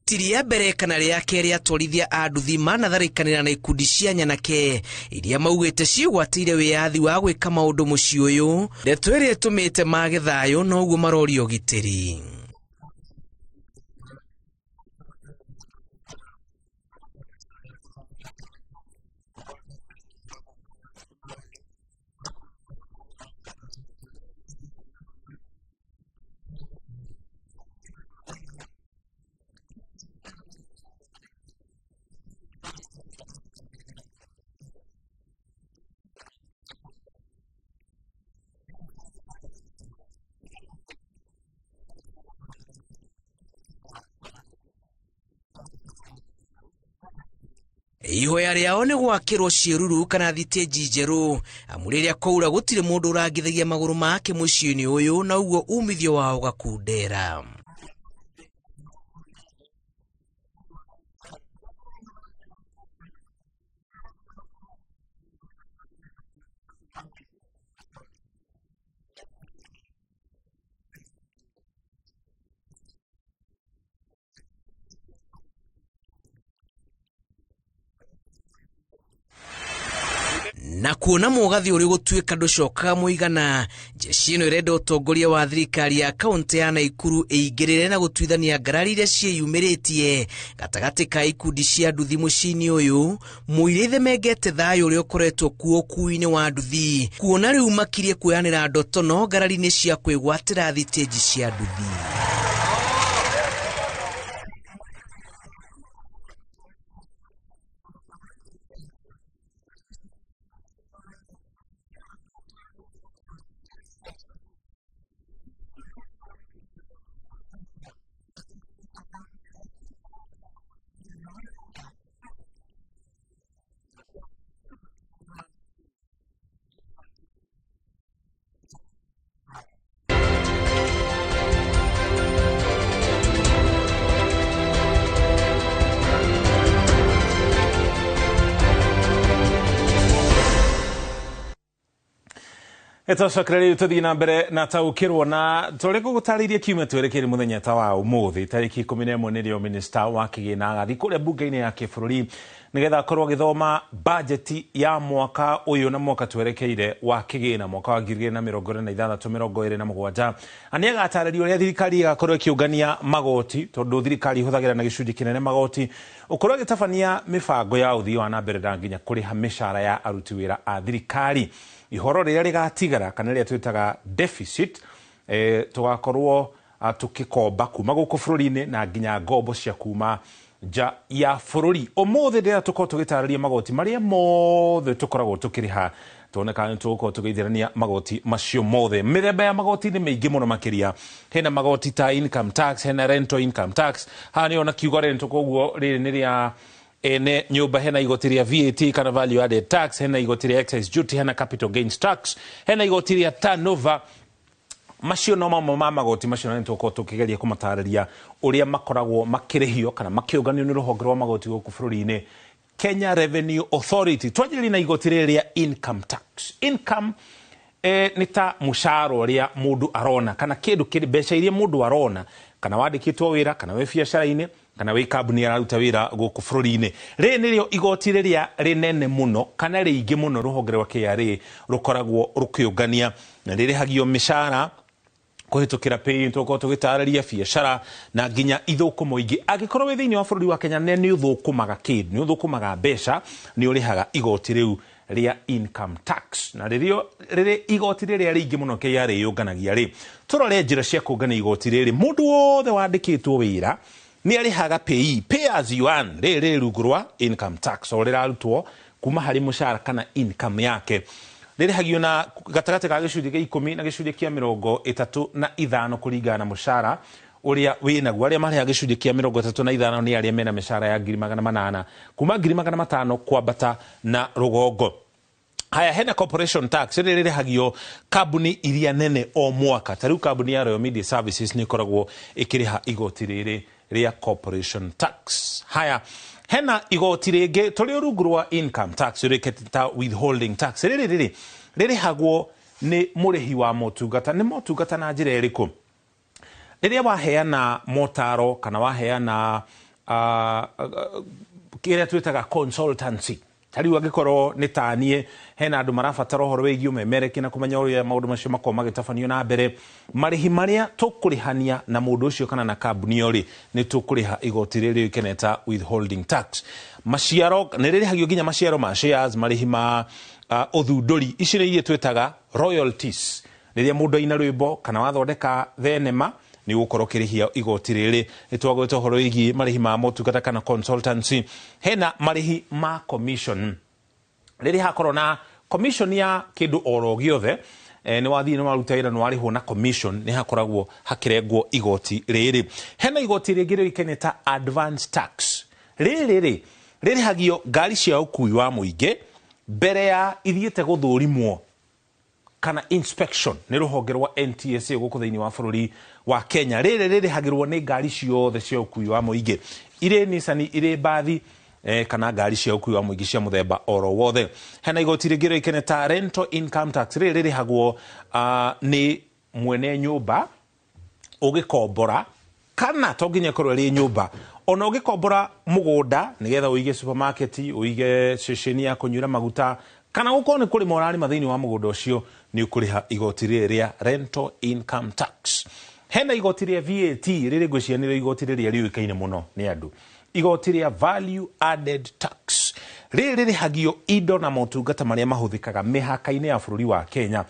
Ti rĩa mbere kana rĩa kerĩ atwarithia a nduthi manatharĩkanĩra na ikundi cia nyanake iria maugĩte ciĩgwatĩire wĩyathi wa gwĩka maũndũ mũciĩ ũyũ, ndeto ĩrĩa ĩtũmĩte mage thayũ noguo maroria ũgitĩri. Ihoya rĩao nĩ gwakĩrwo ciĩruru kana thitĩnji njerũ, amu rĩrĩa kwaura gũtirĩ mũndũ ũrangithagia magũrũ make mũciĩ-inĩ ũyũ na ũguo umithio wao ũgakundera. Na kuona mũgathĩ ũrĩ gũtuĩka ndũcokaga mũigana, jeshi ĩno ĩrenda ũtongoria wa thirikari ya kaũntĩ ya Naikuru ĩingĩrĩre na gũtuithania ngarari iria ciĩyumĩrĩtie gatagatĩ ka ikundi cia nduthi mũciĩ-inĩ ũyũ, mũirĩthe mengete thayũ ũrĩa ũkoretwo kuo ũkuui-inĩ wa nduthi, kuona rĩu makirie kuoyanĩra ndotono ngarari-inĩ cia kwĩgwatĩra thitĩnji cia nduthi. Ĩtũcokereria rĩu tũthiĩ na mbere na taũkĩrwo na tũrĩ gũgũtarĩirie kiumia twerekeire mũthenya ta wa ũmũthĩ tarĩki 11 nĩrĩo minista wa kĩgĩna agathiĩ kũrĩa mbunge-inĩ ya kĩbũrũri nĩgetha akorwo agĩthoma bajeti ya mwaka ũyũ na mwaka twerekeire wa kĩgĩna mwaka wa 2026-2027 na nĩagatarĩria ũrĩa thirikari ĩgakorwo ĩkĩũngania magoti tondũ thirikari ĩhũthagĩra na gĩcunjĩ kĩnene magoti ũkorwo ĩgĩtabania mĩbango ya ũthii wa na mbere na nginya kũrĩha mĩcara ya aruti wĩra a thirikari. Ihoro rĩrĩa rĩgatigara kana rĩrĩa twĩtaga deficit tũgakorwo tũkĩkomba kuma gũkũ bũrũri-inĩ na nginya ngombo cia kuma nja ya bũrũri. Ũmũthĩ rĩrĩa tũkorwo tũgĩtarĩria magoti marĩa mothe tũkoragwo tũkĩrĩha tuone kana nĩtũgũkorwo tũgĩithĩrania magoti macio mothe. Mĩthemba ya magoti nĩ mĩingĩ mũno makĩria. Hena magoti ta income tax, hena rental income tax, haha nĩona kiugo rental, koguo rĩrĩ nĩ rĩa Ene nyũmba, hena igoti rĩa VAT kana value added tax, hena igoti rĩa excise duty, hena capital gains tax, hena igoti rĩa turnover. Macio no mamwe ma magoti macio, na nĩtũgũkorwo tũkĩgeria kũmatarĩria ũrĩa makoragwo makĩrĩhio kana makĩũnganio nĩ rũhonge rwa magoti gũkũ bũrũri-inĩ, Kenya Revenue Authority. Twanjĩrĩrie na igoti rĩrĩ rĩa income tax. Income nĩ ta mũcara ũrĩa mũndũ arona kana kĩndũ kĩrĩ mbeca iria mũndũ arona, kana wandĩkĩtwo wĩra, kana wĩ biacara-inĩ, kana wĩ kambuni araruta wĩra gũkũ bũrũri-inĩ. Rĩrĩ nĩrĩo igoti rĩrĩa rĩnene mũno kana rĩingĩ mũno rũhonge rwa KRA rũkoragwo rũkĩũngania, na rĩrĩhagio mĩcara kũhĩtũkĩra pay, tũkorwo tũgĩtarĩria biacara na nginya ithũkũmo ingĩ. Angĩkorwo wĩ thĩinĩ wa bũrũri wa Kenya na nĩ ũthũkũmaga kĩndũ, nĩ ũthũkũmaga mbeca, nĩ ũrĩhaga igoti rĩu rĩa income tax, na rĩrĩo rĩrĩ igoti rĩrĩa rĩingĩ mũno KRA yũnganagia. Rĩ tũrore njĩra cia kũngania igoti rĩrĩ. Mũndũ wothe wandĩkĩtwo wĩra nĩ arĩhaga pay, pay as you earn. Rĩrĩ rĩ rungu rwa income tax o rĩrarutwo kuma harĩ mũcara kana income yake. Rĩrĩhagio na gatagatĩ ka gĩcunjĩ kĩa 10 na gĩcunjĩ kĩa 35 kũringana na mũcara ũrĩa wĩnaguo. Arĩa marĩhaga gĩcunjĩ kĩa 35 nĩ arĩa mena mĩcara ya 800,000, kuma 500,000 kwambata na rũgongo. Haya, hena corporation tax. Rĩrĩ rĩrĩhagio kambuni iria nene o mwaka. Ta rĩu kambuni ya Royal Media Services nĩ ĩkoragwo ĩkĩrĩha igoti rĩrĩ rĩa corporation tax. Haya, hena igoti rĩngĩ tũrĩ rungu rwa income tax rĩkĩte ta withholding tax. Rĩrĩ rĩrĩhagwo nĩ mũrĩhi wa motungata. Nĩ motungata na njĩra ĩrĩkũ? Rĩrĩa waheana motaro kana waheana kĩrĩa twĩtaga consultancy, ta rĩu angĩkorwo nĩ taniĩ hena andũ marabatara ũhoro wĩgiĩ ũmemerekia na kũmenya ũrĩa maũndũ macio makorwo magĩtabanio na mbere, marĩhi marĩa tũkũrĩhania na mũndũ ũcio kana na kambuni ĩyo rĩ, nĩ tũkũrĩha igoti rĩrĩ rĩũĩkaine ta withholding tax. Maciaro nĩ rĩrĩhagio, nginya maciaro ma shares, marĩhi ma ũthundũri, ici nĩ iria twĩtaga royalties. Rĩrĩa mũndũ aina rwĩmbo kana wathondeka thenema, nĩ ũgũkorwo ũkĩrĩhia igoti rĩrĩ. Nĩ twagweta ũhoro wĩgiĩ marĩhi ma motungata kana consultancy. Hena marĩhi ma commission. Rĩrĩa hakorwo na commission ya kĩndũ oro gĩothe, nĩ wathiĩ, nĩ waruta wĩra, nĩ warĩhwo na commission, nĩ hakoragwo hakĩrengwo igoti rĩrĩ. Hena igoti rĩngĩ rĩũĩkaine ta advance tax. Rĩrĩ rĩ rĩrĩhagio ngari cia ũkui wa mũingĩ mbere ya ithiĩte gũthũrimwo kana inspection nĩ rũhonge rwa NTSA gũkũ thĩinĩ wa bũrũri wa Kenya. Rĩrĩ rĩrĩhagĩrwo nĩ ngari ciothe cia ũkui wa mũingĩ, irĩ Nissan, irĩ mbathi, kana ngari cia ũkui wa mũingĩ cia mũthemba oro wothe. Hena igoti rĩngĩ rĩũĩkaine ta rental income tax. Rĩrĩ rĩrĩhagwo nĩ mwene nyũmba ũgĩkombora, kana to nginya ĩkorwo ĩrĩ nyũmba, ona ũgĩkombora mũgũnda nĩgetha ũige supermarket, ũige ceceni ya kũnyuĩra maguta, kana gũkorwo nĩ kũrĩma ũrarĩma thĩinĩ wa mũgũnda ũcio, nĩ ũkũrĩha igoti rĩrĩ rĩa rental income tax. Hena igoti rĩa VAT. Rĩrĩ ngwĩciria nĩrĩo igoti rĩrĩa rĩũĩkaine mũno nĩ andũ, igoti rĩa value added tax. Rĩrĩ rĩrĩhagio indo na motungata marĩa mahũthĩkaga mĩhaka-inĩ ya bũrũri wa Kenya,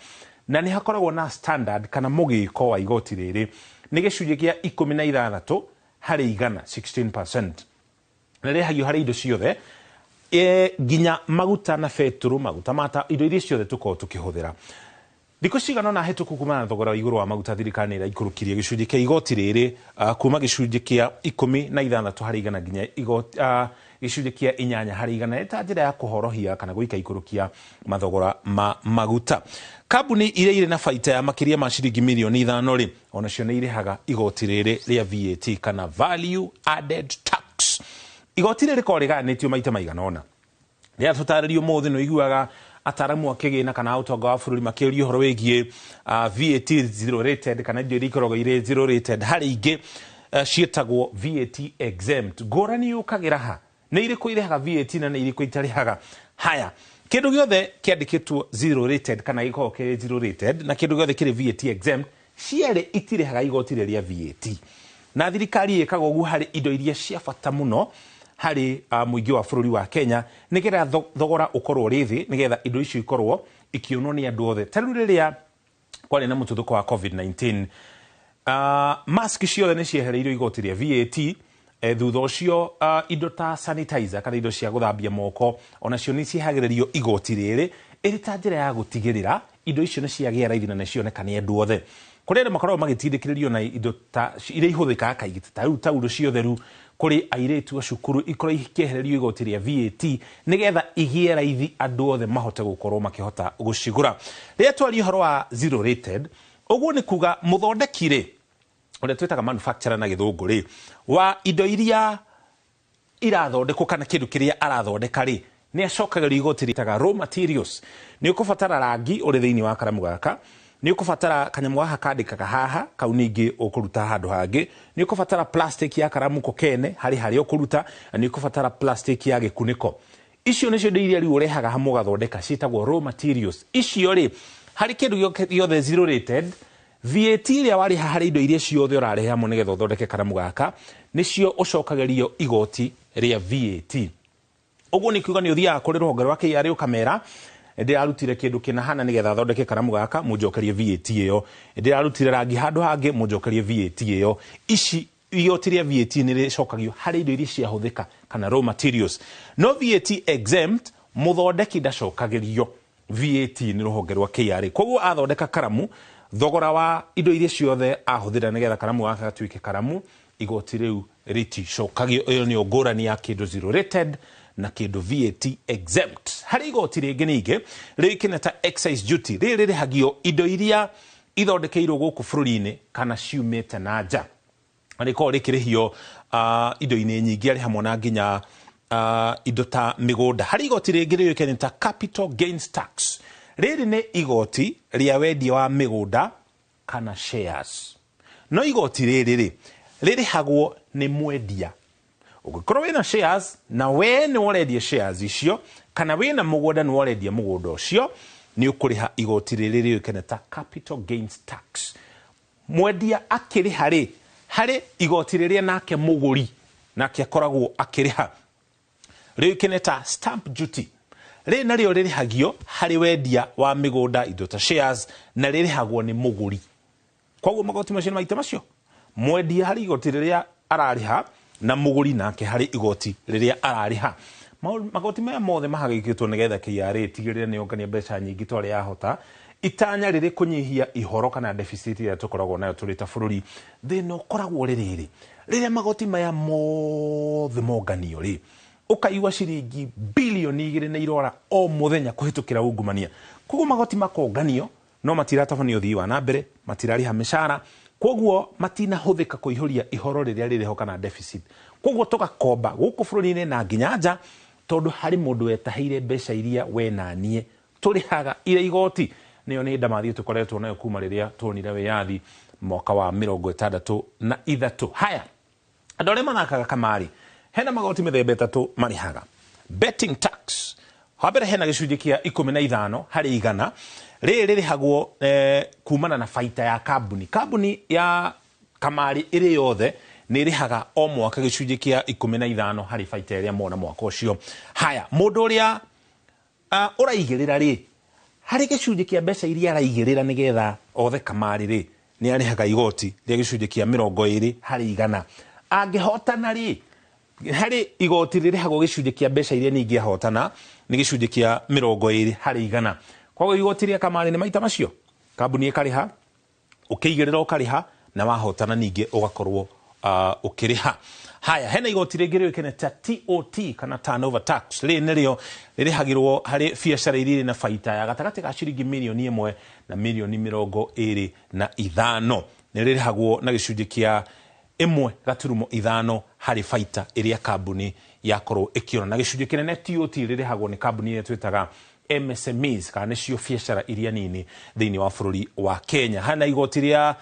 na nĩ hakoragwo na standard kana mũgĩko wa igoti rĩrĩ nĩ gĩcunjĩ kĩa 16 harĩ igana, 16%, na rĩrĩhagio harĩ indo ciothe, nginya maguta na betũrũ, maguta mata, indo iria ciothe tũkoragwo tũkĩhũthĩra. Thikũ cigana ũna hĩtũku, kumana na thogora wa igũrũ wa maguta, thirikari nĩ ĩraikũrũkirie gĩcunjĩ kĩa igoti rĩrĩ kuma gĩcunjĩ kĩa 16 harĩ igana nginya gĩcunjĩ kĩa 8 harĩ igana, ta njĩra ya kũhorohia kana gũikaikũrũkia mathogora ma maguta. Kambuni iria irĩ na baita ya makĩria ma ciringi mirioni 5 rĩ, onacio nĩ irĩhaga igoti rĩrĩ rĩa VAT kana value added tax. Igoti rĩrĩ rĩkoragwo rĩgayanĩtio maita maigana ũna. Rĩrĩa tũtarĩrio ũmũthĩ, nĩ ũiguaga ataramu a kĩgĩna kana ũtonga wa bũrũri makĩũria ũhoro wĩgiĩ VAT zero rated, kana indo iria ikoragwo irĩ zero rated, harĩ ingĩ ciĩtagwo VAT exempt. Ngũrani yũkagĩra ha? Nĩ irĩkũ irĩhaga VAT na nĩ irĩkũ itarĩhaga? Haya, kĩndũ gĩothe kĩandĩkĩtwo zero rated kana gĩkoragwo kĩrĩ zero rated na kĩndũ gĩothe kĩrĩ VAT exempt, cierĩ itirĩhaga igoti rĩrĩa VAT. Na thirikari ĩkaga ũguo harĩ indo iria cia bata mũno harĩ mũingĩ wa bũrũri wa Kenya, nĩgetha thogora ũkorwo ũrĩ thĩ, nĩgetha indo icio ikorwo ikĩonwo nĩ andũ othe. Ta rĩu rĩrĩa kwarĩ na mũtuthũko wa COVID-19, mask ciothe nĩ ciehereirio igoti rĩa VAT. Thutha ũcio indo ta sanitizer kana indo cia gũthambia moko onacio nĩ ciehagĩrĩrio igoti rĩrĩ, ĩrĩ ta njĩra ya gũtigĩrĩra indo icio nĩ ciagĩa raithi na nĩ cioneka nĩ andũ othe. Kũrĩ andũ makoragwo magĩtindĩkĩrĩrio na indo ta iria ihũthĩkaga kaingĩ, ta rĩu taurũ cia ũtheru. kũrĩ airĩtu a cukuru ikorwo ikĩehererio igoti rĩa VAT nĩgetha igĩe raithi andũ othe mahote gũkorwo makĩhota gũcigũra. Rĩrĩa twaria ũhoro wa zero rated, ũguo nĩ kuga mũthondeki rĩ, ũrĩa twĩtaga manufacturer na gĩthũngũ rĩ, wa indo iria irathondekwo kana kĩndũ kĩrĩa arathondeka rĩ, nĩ acokagĩrio igoti rĩtaga raw materials. Nĩ ũkũbatara rangi ũrĩ thĩinĩ wa karamu gaka, nĩ ũkũbatara kanyamũ gaka kandĩkaga haha, kau ningĩ ũkũruta handũ hangĩ, nĩ ũkũbatara plastic ya karamu ko kene harĩ harĩa ũkũruta, na nĩ ũkũbatara plastic ya gĩkunĩko. Icio nĩcio indo iria rĩu ũrehaga hamwe ũgathondeka, ciĩtagwo raw materials. Icio rĩ, harĩ kĩndũ gĩothe zero rated, VAT ĩrĩa warĩha harĩ indo iria ciothe ũrarehe hamwe nĩgetha ũthondeke karamu gaka, nĩcio ũcokagĩrio igoti rĩa VAT. Ũguo nĩ kuga nĩ ũthiaga kũrĩ rũhonge rwa KRA ũkamera ndĩrarutire kĩndũ kĩna hana nĩgetha thondeke karamu gaka, mũnjokerie VAT ĩyo. Ndĩrarutire rangi handũ hangĩ, mũnjokerie VAT ĩyo. Ici igoti rĩa VAT nĩ rĩcokagio harĩ indo iria ciahũthĩka kana raw materials. No VAT exempt, mũthondeki ndacokagĩrio VAT nĩ rũhonge rwa KRA. Koguo athondeka karamu, thogora wa indo iria ciothe ahũthĩra nĩgetha karamu gaka gatuĩke karamu, igoti rĩu rĩticokagio. Ĩyo nĩyo ngũrani ya kĩndũ zero rated na kĩndũ VAT exempt. Harĩ igoti rĩngĩ ningĩ rĩũĩkaine ta excise duty, rĩrĩ rĩrĩhagio indo iria ithondekeirwo gũkũ bũrũri-inĩ kana ciumĩte na nja. Rĩkoragwo rĩkĩrĩhio indo-inĩ nyingĩ, arĩ hamwe na nginya indo ta mĩgũnda. Harĩ igoti rĩngĩ rĩũĩkaine ta capital gains tax. Rĩrĩ nĩ igoti rĩa wendia wa mĩgũnda kana shares. No igoti rĩrĩ rĩ, rĩrĩhagwo nĩ mwendia. Ũngĩkorwo wĩna shares na we nĩ ũrendia shares icio, kana wĩna mũgũnda nĩ ũrendia mũgũnda ũcio, nĩ ũkũrĩha igoti rĩrĩ rĩũĩkaine ta capital gains tax. Mwendia akĩrĩha rĩ, harĩ igoti rĩrĩa nake mũgũri nake akoragwo akĩrĩha, rĩũĩkaine ta stamp duty. Rĩrĩ narĩo rĩrĩhagio harĩ wendia wa mĩgũnda, indo ta shares, na rĩrĩhagwo nĩ mũgũri. Koguo magoti macio nĩ maita macio, mwendia harĩ igoti rĩrĩa ararĩha na mũgũri nake harĩ igoti rĩrĩa ararĩha. Magoti maya mothe mahagĩkĩtwo nĩgetha KRA ĩtigĩrĩre nĩ yongania mbeca nyingĩ ta ũrĩa yahota, itanya rĩrĩ kũnyihia ihoro kana deficit ĩrĩa tũkoragwo nayo tũrĩ ta bũrũri. Thĩna ũkoragwo ũrĩ rĩrĩ, rĩrĩa magoti maya mothe monganio rĩ, ũkaigua ciringi bilioni 2 na irora o mũthenya kũhĩtũkĩra ungumania. Koguo magoti makonganio no matiratabanio ũthii wa na mbere, matirarĩha mĩcara, koguo matinahũthĩka kũihũria ihoro rĩrĩa rĩrĩho kana deficit. Koguo tũgakomba gũkũ bũrũri-inĩ na nginya nja, tondũ harĩ mũndũ wetahĩire mbeca iria we na niĩ tũrĩhaga ira igoti. Nĩyo nĩ ndamathi tũkoretwo nayo kuma rĩrĩa tuonire wĩyathi mwaka wa 63. Haya, andũ arĩa mathakaga kamarĩ, hena magoti mĩthemba 3 marĩhaga. Betting tax, wa mbere hena gĩcunjĩ kĩa 15 harĩ 100, rĩrĩ rĩrĩhagwo kumana na baita ya kambuni. Kambuni ya kamarĩ ĩrĩ yothe nĩ ĩrĩhaga o mwaka gĩcunjĩ kĩa 15 harĩ baita ĩrĩa mona mwaka ũcio. Haya, mũndũ ũrĩa ũraigĩrĩra rĩ, harĩ gĩcunjĩ kĩa mbeca iria araigĩrĩra nĩgetha othe kamarĩ rĩ, nĩ arĩhaga igoti rĩa gĩcunjĩ kĩa 20 harĩ 100. Angĩhotana rĩ, harĩ igoti rĩrĩhagwo gĩcunjĩ kĩa mbeca iria ningĩ ahotana nĩ gĩcunjĩ kĩa 20 harĩ 100. Koguo igoti rĩa kamarĩ nĩ maita macio, kambuni ĩkarĩha, ũkĩigĩrĩra ũkarĩha, na wahotana ningĩ ũgakorwo ũkĩrĩha. Haya, hena igoti rĩngĩ rĩũĩkaine ta TOT kana turnover tax. Rĩrĩ nĩrĩo rĩrĩhagĩrwo harĩ biacara iria irĩ na baita ya gatagatĩ ga ciringi mirioni 1 na mirioni 25. Nĩ rĩrĩhagwo na gĩcunjĩ kĩa 1.5 harĩ baita ĩrĩa kambuni yakorwo ĩkĩona. Na gĩcunjĩ kĩnene TOT rĩrĩhagwo nĩ kambuni ĩrĩa twĩtaga MSMEs kana nĩcio biacara iria nini thĩinĩ wa bũrũri wa Kenya. Hana igoti rĩa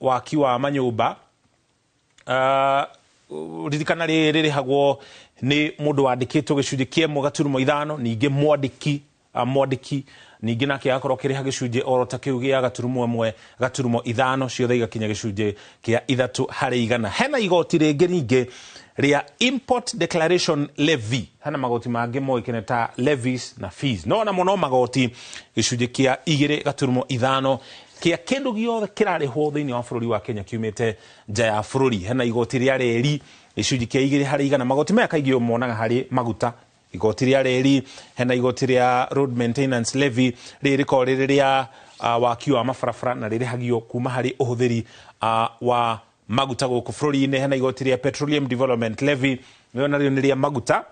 waki wa manyũmba, ririkana rĩrĩ rĩrĩhagwo nĩ mũndũ wandĩkĩtwo gĩcunjĩ kĩa 1.5, ningĩ mwandĩki ningĩ nake agakorwo akĩrĩha gĩcunjĩ oro ta kĩu gĩa 1.5, ciothe igakinya gĩcunjĩ kĩa 3 harĩ 100. Hena igoti rĩngĩ ningĩ rĩa import declaration levy. Hena magoti mangĩ moĩkaine ta levies na fees, no namo no magoti gĩcunjĩ kĩa 2.5 kĩa kĩndũ gĩothe kĩrarĩhwo thĩinĩ wa bũrũri wa Kenya kiumĩte nja ya bũrũri. Hena igoti rĩa reri gĩcunjĩ kĩa 2 harĩ 100. Magoti maya kaingĩ ũmonaga harĩ maguta. Igoti rĩa reri, hena igoti rĩa road maintenance levy, rĩrĩ rĩkoragwo rĩrĩ rĩa waki wa mabarabara na rĩrĩhagio kuma harĩ ũhũthĩri wa maguta gũkũ bũrũri-inĩ. Hena igoti rĩa Petroleum Development Levy, nĩyo narĩo nĩ rĩa maguta,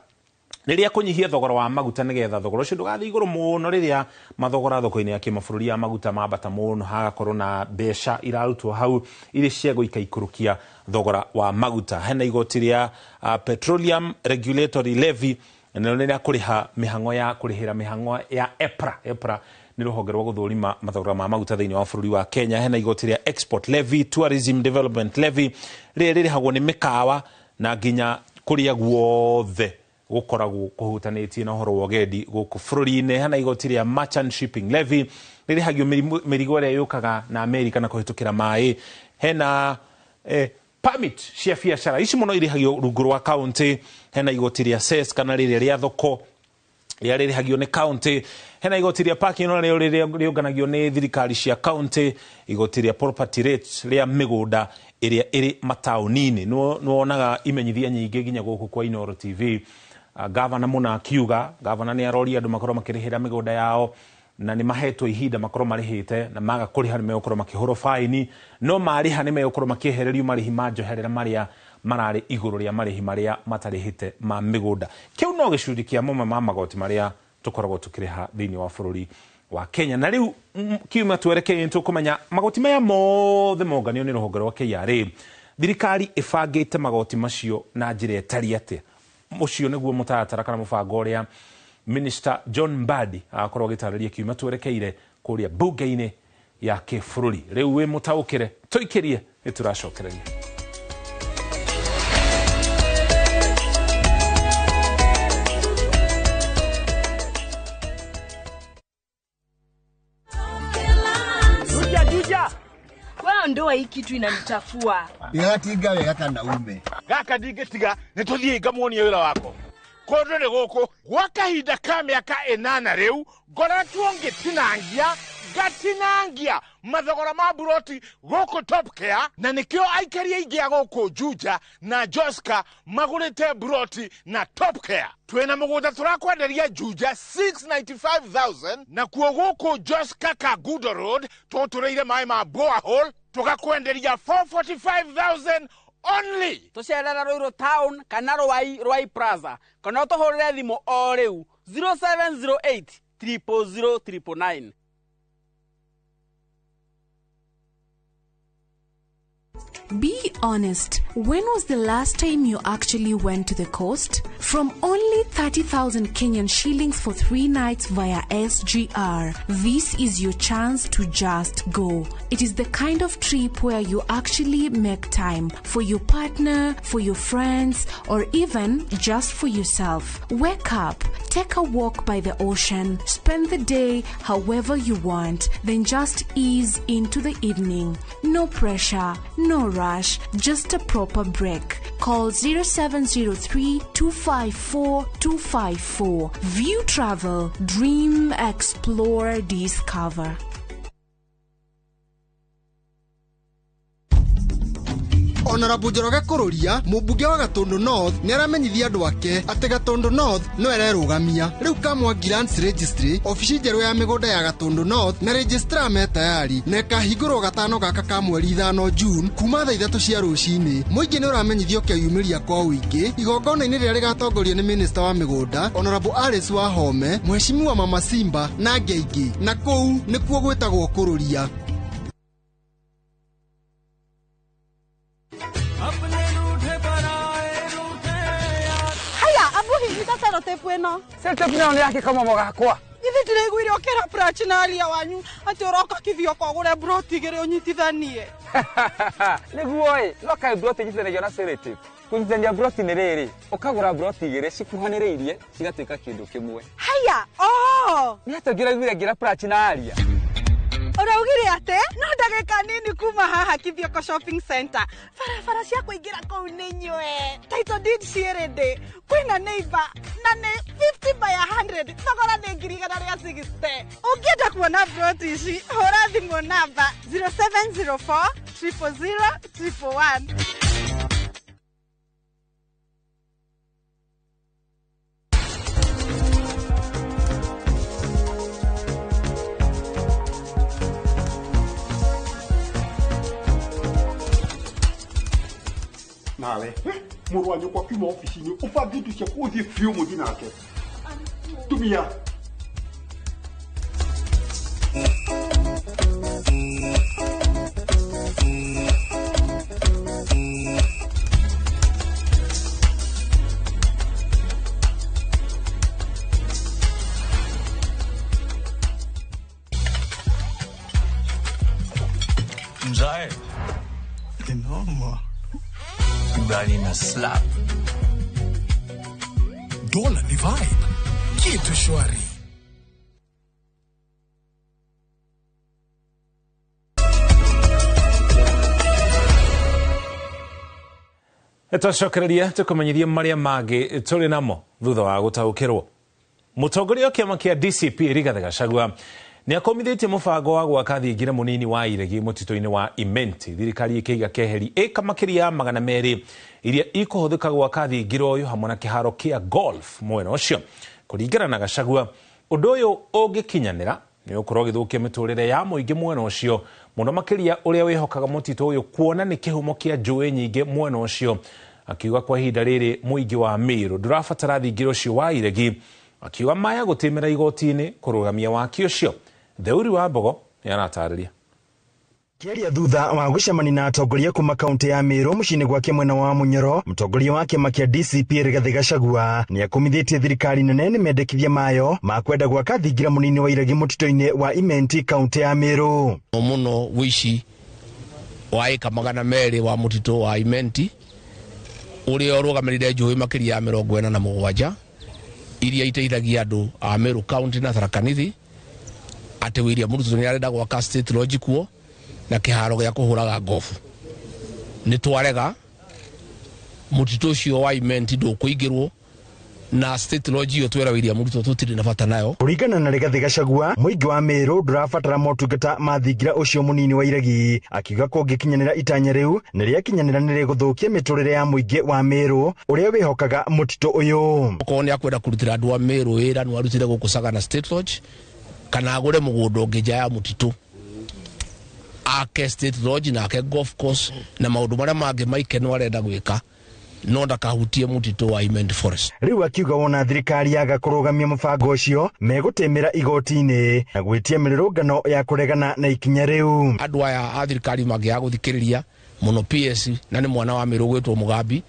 nĩ rĩa kũnyihia thogora wa maguta nĩgetha thogora ũcio ndũgathiĩ igũrũ mũno rĩrĩa mathogora thoko-inĩ ya kĩmabũrũri ya maguta mambata mũno, hagakorwo na mbeca irarutwo hau irĩ cia gũikaikũrũkia thogora wa maguta. Hena igoti rĩa Petroleum Regulatory Levy, narĩo nĩ rĩa kũrĩha mĩhang'o ya kũrĩhĩra mĩhang'o ya EPRA. EPRA nĩ rũhonge rwa gũthũrima mathogora ma maguta thĩinĩ wa bũrũri wa Kenya. Hena igoti rĩa Export Levy, Tourism Development Levy, rĩrĩ rĩrĩhagwo nĩ mĩkawa na nginya kũrĩa guothe gũkoragwo kũhutanĩtie na ũhoro wa ũgendi gũkũ bũrũri-inĩ. Hena igoti rĩa Merchant Shipping Levy, rĩrĩhagio mĩrigo ĩrĩa yũkaga na Amerika na kũhĩtũkĩra maĩ. Hena permit cia biacara ici mũno irĩhagio rungu rwa kaunti. Hena igoti rĩa cess kana rĩrĩa rĩa thoko rĩrĩa rĩrĩhagio nĩ kaunti. Hena igoti rĩa parking narĩo rĩrĩa rĩũnganagio nĩ thirikari cia kaunti. Igoti rĩa property rates rĩa mĩgũnda ĩrĩa ĩrĩ mataũni-inĩ. Nĩwonaga imenyithia nyingĩ nginya gũkũ kwa Inooro TV. Gavana mũna akiuga, gavana nĩ aroria andũ makorwo makĩrĩhĩra mĩgũnda yao na nĩ mahetwo ihinda makorwo marĩhĩte, na maga kũrĩha nĩ megũkorwo makĩhũrwo baini, no marĩha nĩ megũkorwo makĩehererio marĩhi ma njoherera marĩa mararĩ igũrũ rĩa marĩhi marĩa matarĩhĩte ma mĩgũnda. Kĩu no gĩcunjĩ kĩa mamwe ma magoti marĩa tũkoragwo tũkĩrĩha thĩinĩ wa bũrũri wa Kenya. Na rĩu kiumia twerekeire nĩtũkũmenya magoti maya mothe monganio nĩ rũhonge rwa KRA. Thirikari ĩbangĩte magoti macio na njĩra ĩtariĩ atĩa? Ũcio nĩguo mũtaratara kana mũbango ũrĩa Minister John Mbadi akorwo agĩtarĩria kiumia twerekeire kũrĩa mbunge-inĩ ya kĩbũrũri. Rĩu wĩ mũtaũkĩre, tũikĩrie nĩtũracokereria. Juja, wewe ndoa hii kitu inanichafua. Igatinga wega kana ume. Gaka ndingĩtiga nĩ tũthiĩ ngamuonie wĩra wako. Kũndũ nĩ gũkũ gwa kahinda ka mĩaka 8 rĩu ngoretwo ngĩtinangia ngatinangia mathogora ma buroti gũkũ Top Care, na nĩkĩo aikari aingĩ a gũkũ Juja na Joska magũrĩte buroti na Top Care. Twĩna mũgũnda tũrakwenderia Juja 695,000, na kuo gũkũ Joska Kagudo Road tũtũrĩire maĩ ma borehole tũgakwenderia 445,000 only. Tũcerera Ruiru Town kana Ruai Plaza kana ũtũhũrĩre thimũ o rĩu 0708 000 999. Be honest, when was the last time you actually went to the coast? From only 30,000 Kenyan shillings for 3 nights via SGR, this is your chance to just go. It is the kind of trip where you actually make time for your partner, for your friends, or even just for yourself. Wake up, take a walk by the ocean, spend the day however you want, then just ease into the evening. No pressure, no rush, just a proper break. Call 0703 254 254. View Travel, dream, explore, discover. Honorable Njoroge Kururia, mũmbunge wa Gatundu North, nĩ aramenyithia andũ ake atĩ Gatundu North no ererũgamia. Rĩu Kamwangi Lands Registry, obici njerũ ya mĩgũnda ya Gatundu North na registrar me tayari na ĩkahingũrwo gatano gaka ka mweri 5 June kuma thaa 3 cia rũcinĩ. Mũingĩ nĩ ũramenyithio keyumĩria kwa ũingĩ igongona-inĩ rĩrĩa rĩgatongorio nĩ Minister wa mĩgũnda Honorable Alice Wahome, Mheshimiwa Mama Simba na angĩ aingĩ, na kũu nĩkuo gwĩtagwo Kururia. Selotep nayo nĩ yake kamamo gakwa. Githĩ ndĩraiguire ũkĩra Prachi na aria wanyu atĩ ũroka Kithioko ũgũre broti igĩrĩ ũnyitithanie. Nĩguo ĩ, no kaĩ broti inyitithanagio na selotep. Kũnyitithania broti nĩ rĩrĩ, ũkagũra broti igĩrĩ cikuhanĩrĩirie cigatuĩka kĩndũ kĩmwe. Haya, oh! Nĩ atĩa ũngĩraiguire ngĩra Prachi na aria? Ũraugire atĩ no ndagĩka nini kuma haha Kithioko Shopping Center, barabara cia kũingĩra kũu nĩ nyue, title deed ciĩ ready, kwĩna neighbor na nĩ 50 by 100, thogora nĩ 160,000. Ũngĩenda kuona broti ici, hũra thimũ namba 0704 000 111. Nawe mũrũ wa nyũkwa akiuma obici-inĩ ũbange indo ciaku ũthiĩ biũ mũthiĩ nake. Tumia. Mzae. Noma. Ugali na slap. Dola ni vibe. Kitu shwari. Twacokereria tukumenyithie maria mangĩ tũrĩ namo thutha wa gũtaũkĩrwo. Mũtongoria wa kĩama kĩa DCP Rigathĩ Gachagua nĩ akomithĩtie mũbango wa gwaka thingira mũnini wa iregi mũtitũ-inĩ wa Imenti. Thirikari ĩkĩiga keheri ĩka makĩria ya 200 iria ikũhũthĩka gwaka thingira ũyũ hamwe na kĩharo kĩa golf mwena ũcio. Kũringana na Gachagua, ũndũ ũyũ ũngĩkinyanĩra nĩ ũkorwo ũgĩthũkia mĩtũrĩre ya mũingĩ mwena ũcio, mũno makĩria ũrĩa wĩhokaga mũtitũ ũyũ kuona nĩ kĩhumo kĩa njũĩ nyingĩ mwena ũcio. Akiuga kwa ihinda rĩrĩ mũingĩ wa Meru ndũrabatara thingira ũcio wa iregi, akiuga maya gũtĩmĩra igoti-inĩ kũrũgamia waki ũcio. Theuri wa Mbogo nĩ aratarĩria. Kĩaria thutha wa gũcemania na atongoria kuma kaunti ya Meru mũciĩ-inĩ gwake mwena wa Munyoro, mũtongoria wa kĩama kĩa DCP Rigathĩ Gachagua nĩ akomithĩtie thirikari nene nĩ mendekithia mayo ma kwenda gwaka thingira mũnini wa iregi mũtitũ-inĩ wa Imenti kaunti ya Meru. Mũno wĩici wa ĩka 200 wa mũtitũ wa Imenti ũrĩa ũrũgamĩrĩire njũĩ makĩria ya 47 iria iteithagia andũ a Meru County na Tharaka Nithi, atĩ William Ruto nĩ arenda gwaka State Lodge kuo na kĩharo gĩa kũhũraga ngobu. Nĩ twarega mũtitũ ũcio wa Imenti ndũkũingĩrwo na State Lodge iyo twera William Ruto tũtirĩ na bata nayo. Kũringana na Rigathĩ Gachagua, mũingĩ wa Meru ndũrabatara motungata ma thingira ũcio mũnini wa iregi, akiuga kũngĩkinyanĩra itanya rĩu nĩ rĩakinyanĩra nĩ rĩgũthũkia mĩtũrĩre ya mũingĩ wa Meru ũrĩa wĩhokaga mũtitũ ũyũ. Okorwo nĩ akwenda kũrutĩra andũ a Meru wĩra no arutire gũkũ Sagana State Lodge kana agũre mũgũnda ũngĩ nja ya mũtitũ ake State Lodge na ake golf course na maũndũ marĩa mangĩ maikeno arenda gwĩka, no ndakahutie mũtitũ wa Imenti Forest. Rĩu akiuga wona thirikari yaga kũrũgamia mũbango ũcio megũtĩmĩra igoti-inĩ na gwĩtia mĩrũrũngano ya kũregana na ikinya rĩu. Andũ aya a thirikari mangĩaga gũthikĩrĩria mũno PS na nĩ mwana wa Meru gwĩtwo Mugambi,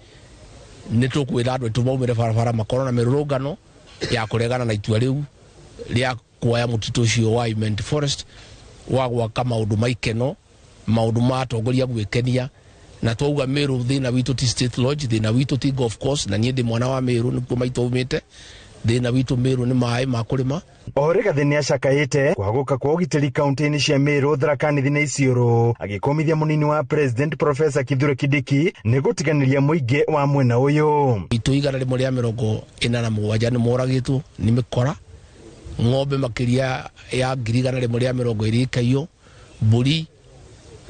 nĩ tũkwĩra andũ aitũ maumĩre barabara makorwo na mĩrũrũngano ya kũregana na itua rĩu rĩa kuoya mũtitũ ũcio wa Imenti Forest wa gwaka maũndũ maikeno, maũndũ ma atongoria gwĩkenia. Na twauga Meru thĩna witũ ti State Lodge, thĩna witũ ti golf course, na niĩ ndĩ mwana wa Meru nĩkuo maitũ aumĩte. Thĩna witũ Meru nĩ maĩ ma kũrĩma. O Rigathĩ nĩ acakaĩte kwagũka kwa ũgitĩri kaunti-inĩ cia Meru, Tharaka Nithi na Isiolo, agĩkomithia mũnini wa President Professor Kithure Kindiki nĩ gũtiganĩria mũingĩ wa mwena ũyũ. Itũ 147 nĩ moragĩtwo nĩ mĩkora, ng'ombe makĩria ya 120 ikaiywo, mbũri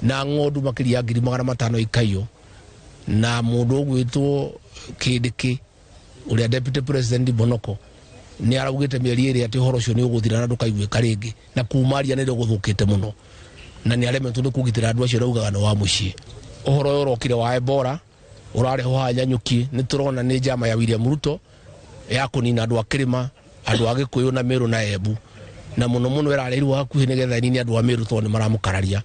na ng'ondu makĩria ya 500 ikaiywo, na mũndũ ũgwĩtwo Kindiki ũrĩa Deputy President Bonoko nĩ araugĩte mĩeri ĩrĩ atĩ ũhoro ũcio nĩ ũgũthira na ndũkaiguĩka rĩngĩ, na kuma aria nĩ gũthũkĩte mũno na nĩ aremetwo nĩ kũgitĩra andũ acio araugaga nĩ wa mũciĩ. Ũhoro ũyũ ũrokire wa Ebola ũrarehwo haha Nyanyuki, nĩ tũrona nĩ njama ya William Ruto ya kũnina andũ a kĩrĩma, andũ a Gĩkũyũ na Meru na Embu, na mũno mũno ĩrareirwo hakuhĩ nĩgetha nini andũ a Meru tondũ nĩ maramũkararia.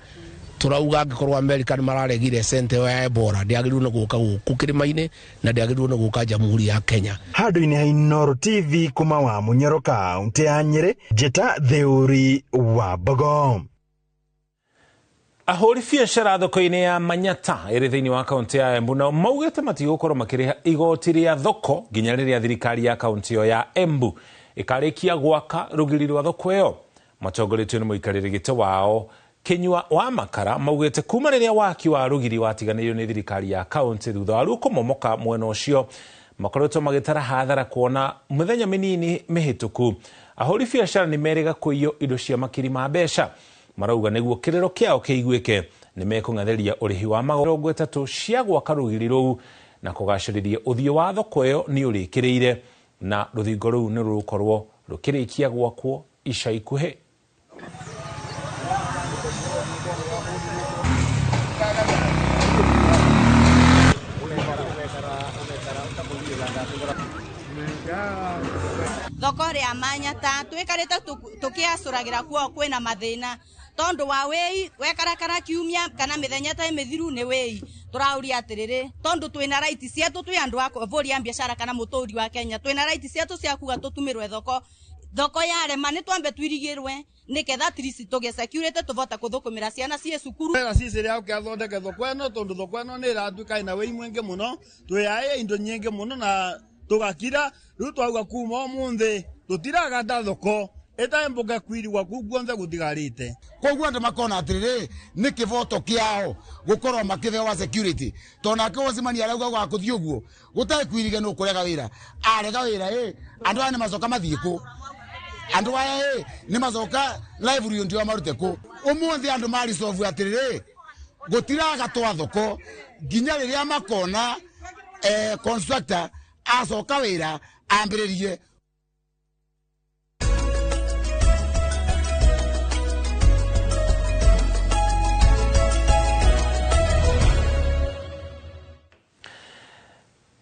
Tũrauga angĩkorwo Amerika nĩ mararegire sente ya Ebola ndĩagĩrĩirwo nĩ gũka gũkũ kĩrĩma-inĩ na ndĩagĩrĩirwo nĩ gũka Jamhuri ya Kenya. Handũ-inĩ ha Inooro TV kuma wa Munyoro kaunti ya Nyĩrĩ, Njĩta Theuri wa Mbogo. Ahũri biacara thoko-inĩ ya Manyata ĩrĩ thĩinĩ wa kaunti ya Embu nao maugĩte matigũkorwo makĩrĩha igoti rĩa thoko nginya rĩrĩa thirikari ya kaunti ĩyo ya Embu ĩkarĩkia gwaka rũgiri rwa thoko ĩyo. Matongoretio nĩ mũikarĩri gĩtĩ wao Kinyua wa Makara maugĩte kuma rĩrĩa waki wa rũgiri watiganĩirio nĩ thirikari ya kaunti thutha wa ruo kũmomoka mwena ũcio makoretwo magĩtara hathara kuona mĩthenya mĩnini mĩhĩtũku ahũri biacara nĩ merĩga kũiywo indo cia makiri ma mbeca. Marauga nĩguo kĩrĩro kĩao kĩiguĩke nĩ mekũng'athĩria ũrĩhi wa 30 cia gwaka rũgiri rũu na kũgacĩrithia ũthiũ wa thoko ĩyo nĩ ũrĩkĩrĩire na rũthingo rũu nĩ rũgũkorwo rũkĩrĩkia gwakwo ica ikuhĩ. Thoko ria Manyata twikarite tukiacuragira kuo kwina mathina tondu wa wei wekarakara kiumia kana mithenya ta mithiru ni wei turauria atiriri tondu twina right cietu twi andu a buri a biacara kana muturi wa Kenya twina right cietu cia kuga tutumirwe thoko thoko yarema ni twambe twirigirwe niketha trisi tuge security tuvota kuthukumira ciana cie cukuru wega cici ria ukiathondeke thoko eno tondu thoko eno ni iratuika ina wei mwingi muno twiae indo nyingi muno na tugakira riu twauga kuma umuthi tutiragata thoko ĩtaembũke kwirigwa kuu guothe gũtigarĩte. Koguo andũ makona atĩrĩrĩ nĩ kĩboto kĩao gũkorwo makĩhewa security tondũ nake Wazimani arauga gwakũthiĩ ũguo gũtarĩ kwirige nĩ ũkũrega wĩra arega wĩra ĩ andũ aya nĩ macoka mathiĩ kũ andũ aya ĩ nĩ macoka livelihood yao marute kũ ũmũthĩ andũ maricobu atĩrĩrĩ gũtiragatwa thoko nginya rĩrĩa makona constructor acoka wĩra ambĩrĩrie.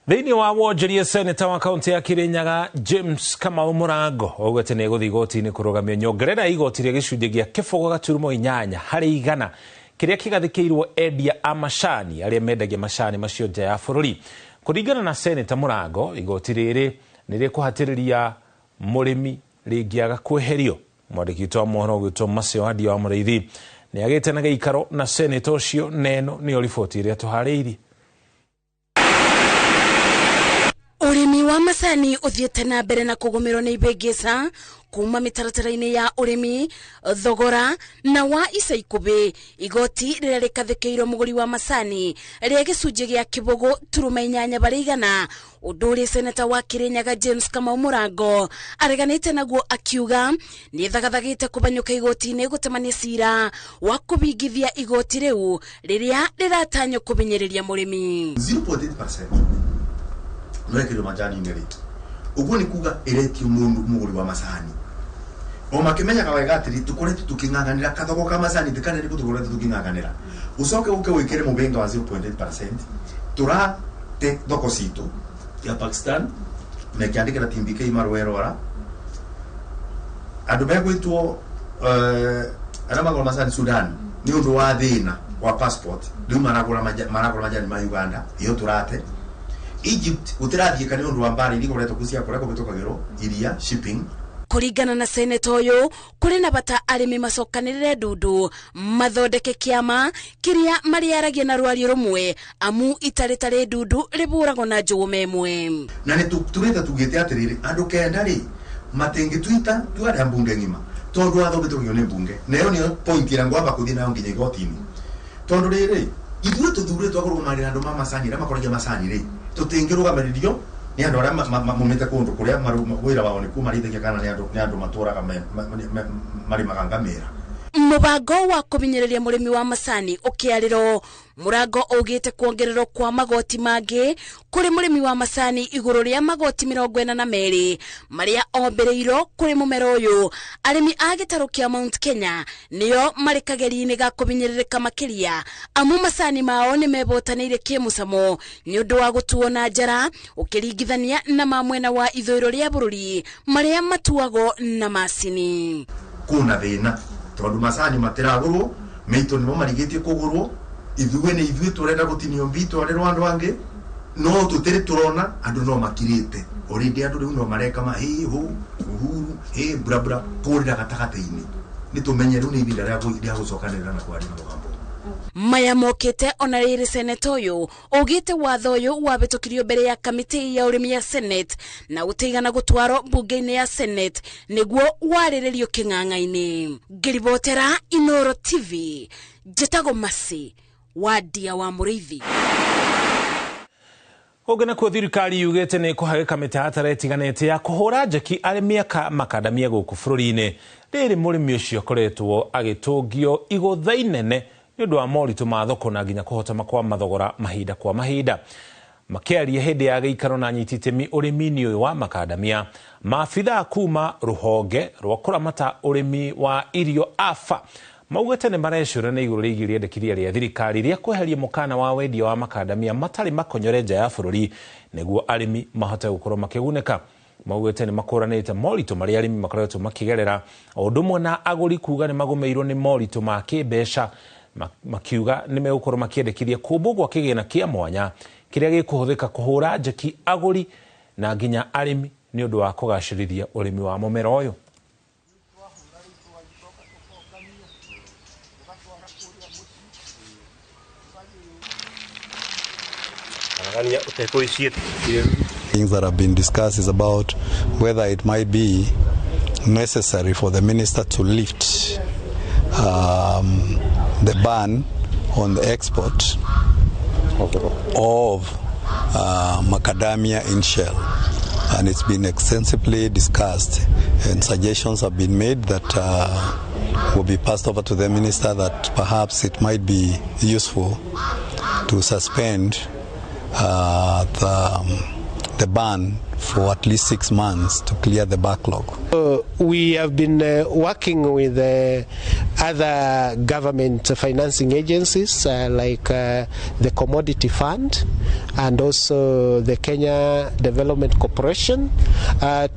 Thĩinĩ wa wonjoria seneta wa kaunti ya Kirinyaga James Kamau Mũrango augĩte nĩ egũthiĩ igoti-inĩ kũrũgamia nyongerera ya igoti rĩa gĩcunjĩ gĩa 0.8 harĩ igana kĩrĩa kĩgathĩkĩirwo endia a macani arĩa mendagia macani macio nja ya bũrũri. Kũringana na seneta Mũrango, igoti rĩrĩ nĩ rĩkũhatĩrĩria mũrĩmi rĩngĩaga kweherio. Mwandĩki witũ wa mohoro ũgwĩtwo Maceo Wandia wa Mũrĩithi nĩ agĩte na gĩikaro na seneta ũcio neno nĩyo riboti ĩrĩa tũharĩirie. Urimi wa macani uthiete na mbere na kugumirwo ni ibengesa kuma mitaratara-ini ya urimi thogora na wa ica ikubi igoti riria rikathikirwo muguri wa macani ria gicunji gia 0.8 barĩ igana undu uri seneta wa Kirinyaga James Kamau Mũrango areganite naguo akiuga ni thagathagite kubanyuka igoti-ini gutemania cira wa kubingithia igoti riu riria riratanywo kubinyiriria murimi 0.8% nwekirwo majani-inĩ rĩ ũguo nĩ kuga ĩretio mũndũ mũgũri wa macani o makĩmenyaga wega atĩrĩ tũkoretwo tũkĩng'ang'anĩra kathogo ka macani kana nĩkũ tũkoretwo tũkĩng'ang'anĩra ũcoke ũke wĩkĩre mũbĩnga wa 0.8% tũrate thoko citũ ya Pakistan mekĩandĩkĩra TBK marũa ĩrora andũ megwĩtwo arĩa magũra macani Sudan nĩ ũndũ wa thĩna wa passport rĩu maragũra majani ma Uganda iyo tũrate Egypt gutirathiĩka nĩ ũndũ wa mbara iria ikoretwo kuo cia kũrĩa kũhĩtũkagĩrwo iria shipping. Kũringana na seneta ũyũ kũrĩ na bata arĩmi macokanĩrĩre ndundu mathondeke kĩama kĩrĩa marĩaragia na rwario rũmwe amu itarĩtarĩ ndundu rĩbũragwo na njũgũma ĩmwe. Na nĩ tũrĩte tugĩte atĩrĩrĩ andũ kenda rĩ matingĩtuita tuarĩa mbunge ng'ima tondũ watho ũhĩtũkagio nĩ mbunge na ĩyo nĩyo point ĩrĩa ngwamba kũthiĩ nayo nginya igoti-inĩ tondũ rĩrĩ ithuĩ tũthurĩtwo kũrũgamĩrĩra andũ ma macani arĩa makoragia macani rĩ tũtingĩrũgamĩrĩrio nĩ andũ arĩa maumĩte kũndũ kũrĩa wĩra wao nĩ kũmarĩithagia kana nĩ andũ matũraga marĩmaga ngamĩra. Mũbango wa kũmenyereria mũrĩmi wa macani ũkĩarĩrwo Mũrango augĩte kuongererwo kwa magoti mangĩ kũrĩ mũrĩmi wa macani igũrũ rĩa magoti 42 marĩa ombĩrĩirwo kũrĩ mũmera ũyũ. Arĩmi a gĩtarũ kĩa Mount Kenya nĩo marĩ kageri-inĩ ga kũmenyerereka makĩria amu macani mao nĩ mebotanĩire kĩmũcamo nĩ ũndũ wa gũtuo na njara ũkĩringithania na ma mwena wa ithũĩro rĩa bũrũri marĩa matuagwo na macini. Kuna thĩna tondu macani matiragũrwo mĩitũ nĩmo marigĩtie kũgũrwo ithuĩ nĩ ithuĩ tũrenda gũtinio mbi twarĩrwo andũ angĩ no tũtirĩ tũrona andũ no makirĩte already andũ rĩu no mareka ma hĩ hũ Uhuru hĩ bra bra kũrĩra gatagatĩ-inĩ nĩ tũmenye rĩu nĩ ihinda rĩa gũcokanĩrĩra na kwaria na mũgambo. Maya mokĩte ona rĩrĩ seneta ũyũ augĩte watho ũyũ wahĩtũkirio mbere ya kamĩtĩ ya ũrĩmi ya Senate na ũtigana gũtwarwo mbunge-inĩ ya Senate nĩguo warĩrĩrio kĩng'ang'a-inĩ. Ngĩribotera Inoro TV njĩtagwo Mercy Wandia wa Mũrĩithi. Ũngĩ nakuo thirikari yugĩte nĩ ĩkũhagĩka mĩtaratara ĩtiganĩte ya kũhũra njeki arĩmi aka makadamia gũkũ bũrũri-inĩ. Rĩrĩ mũrĩmi ũcio akoretwo agĩtũngio igũtha inene nĩ ũndũ wa moritũ ma thoko na nginya kũhotoma kwa mathogora mahinda kwa mahinda. Makĩaria hĩndĩ ya gĩikaro na anyiti itemi ũrĩmi-inĩ ũyũ wa makadamia, maabithaa kuma rũhonge rwa kũramata ũrĩmi wa irio AFA Maugĩte nĩ marecũrania igũrũ rĩgiĩ rĩendekithia rĩa thirikari rĩa kweheria mũkana wa wendia wa makandamia matarĩ makonyore nja ya bũrũri nĩguo arĩmi mahote gũkorwo makĩgunĩka. Maugĩte nĩ makũranĩte moritũ marĩa arĩmi makoretwo makĩgerera o ũndũ ũmwe na agũri kuga nĩ magũmĩirwo nĩ moritũ ma kĩmbeca, makiuga nĩ megũkorwo makĩendekithia kũmbwo gwa kĩgĩna kĩa mwanya kĩrĩa gĩkũhũthĩka kũhũra njeki agũri na nginya arĩmi nĩ ũndũ wa kũgacĩrithia ũrĩmi wa mũmera ũyũ. Things that have been discussed is about whether it might be necessary for the minister to lift the ban on the export of macadamia in shell. And it's been extensively discussed, and suggestions have been made that will be passed over to the minister that perhaps it might be useful to suspend the ban for at least 6 months to clear the backlog. We have been working with other government financing agencies like the Commodity Fund and also the Kenya Development Corporation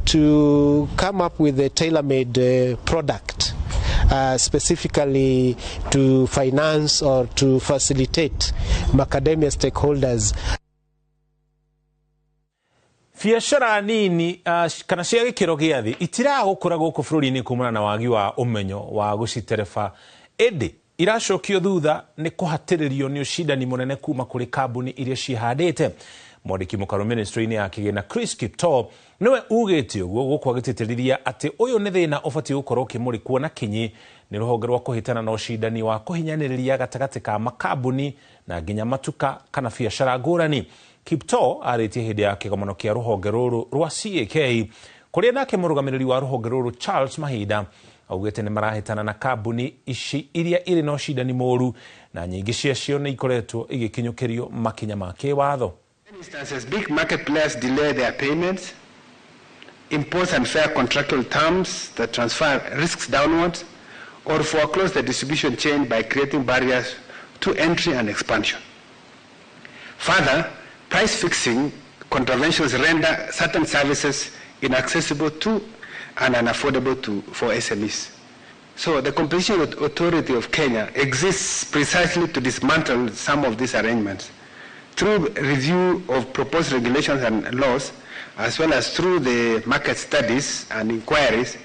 to come up with a tailor-made product specifically to finance or to facilitate macadamia stakeholders. Biacara nini kana cia gĩkĩro gĩa thĩ itiragũkũra gũkũ bũrũri-inĩ kumana na wagi wa ũmenyo wa gũcitereba, ĩndĩ iracokio thutha nĩ kũhatĩrĩrio nĩ ũcindani mũnene kuma kũrĩ kambuni iria ciĩhandĩte. Mwandĩki mũkaru ministry-inĩ ya kĩgĩna Chris Kiptoo nĩwe ugĩte ũguo gũkũ agĩtĩtĩrithia atĩ ũyũ nĩ thĩna ũbatiĩ gũkorwo ũkĩmũrĩkwo na kinyi nĩ rũhonge rwa kũhĩtana na ũcindani wa kũhinyanĩrĩria gatagatĩ ka makambuni na nginya matuka kana biacara ngũrani. Kiptoo arĩtie hĩndĩ ya kĩgomano kĩa rũhonge rũrũ rwa CAK kũrĩa nake mũrũgamĩrĩri wa rũhonge rũrũ Charles Mahinda augĩte nĩ marahĩtana na kambuni ici iria irĩ na ũcindani mũru na nyingĩ ciacio nĩ ikoretwo igĩkinyũkĩrio makinya ma kĩwatho. Instances, big market players delay their payments, impose unfair contractual terms that transfer risks downwards, or foreclose the distribution chain by creating barriers to entry and expansion. Further, price fixing contraventions render certain services inaccessible to and unaffordable for SMEs. So the Competition Authority of Kenya exists precisely to dismantle some of these arrangements through review of proposed regulations and laws, as well as through the market studies and inquiries.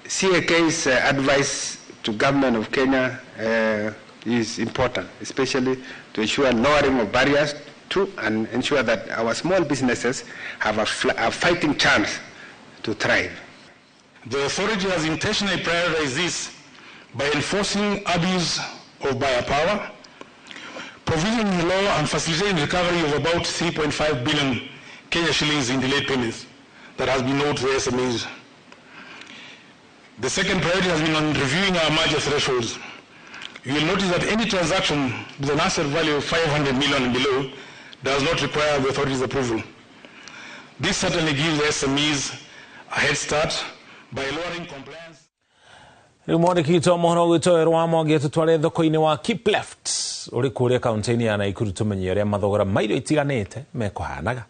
CAK's advice to government of Kenya is important, especially to ensure lowering of barriers to and ensure that our small businesses have a fighting chance to thrive. The authority has intentionally prioritized this by enforcing abuse of buyer power, provisioning the law and facilitating recovery of about 3.5 billion Kenya shillings in delayed payments that has been owed to the SMEs. The second priority has been on reviewing our merger thresholds. You will notice that any transaction with an asset value of 500 million and below does not require the authority's approval. This certainly gives the SMEs a head start by lowering compliance. Rĩu mwandĩki witũ wa mohoro gwitũ Werũ wa Mwangi atũtware thoko-inĩ wa Kipleft ũrĩ kũrĩa kaunti-inĩ ya Naikuru tũmenye ũrĩa mathogora ma indo itiganĩte mekũhanaga.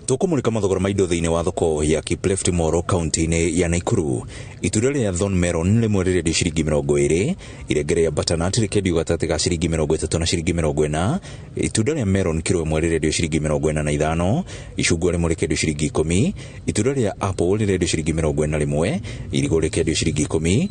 Tũkũmũrĩka mathogora ma indo thĩinĩ wa thoko ya Kipleft Moro kaunti-inĩ ya Naikuru. Itunda rĩa Thorn Melon rĩmwe rĩrendio ciringi 20, irenge rĩa butternut rĩkendio gatagatĩ ga ciringi 30 na ciringi 40, itunda rĩa melon kiro ĩmwe rĩrendio ciringi 45, icungwa rĩmwe rĩkendio ciringi 10, itunda rĩa apple rĩrendio ciringi 41, irigũ rĩkendio ciringi 10,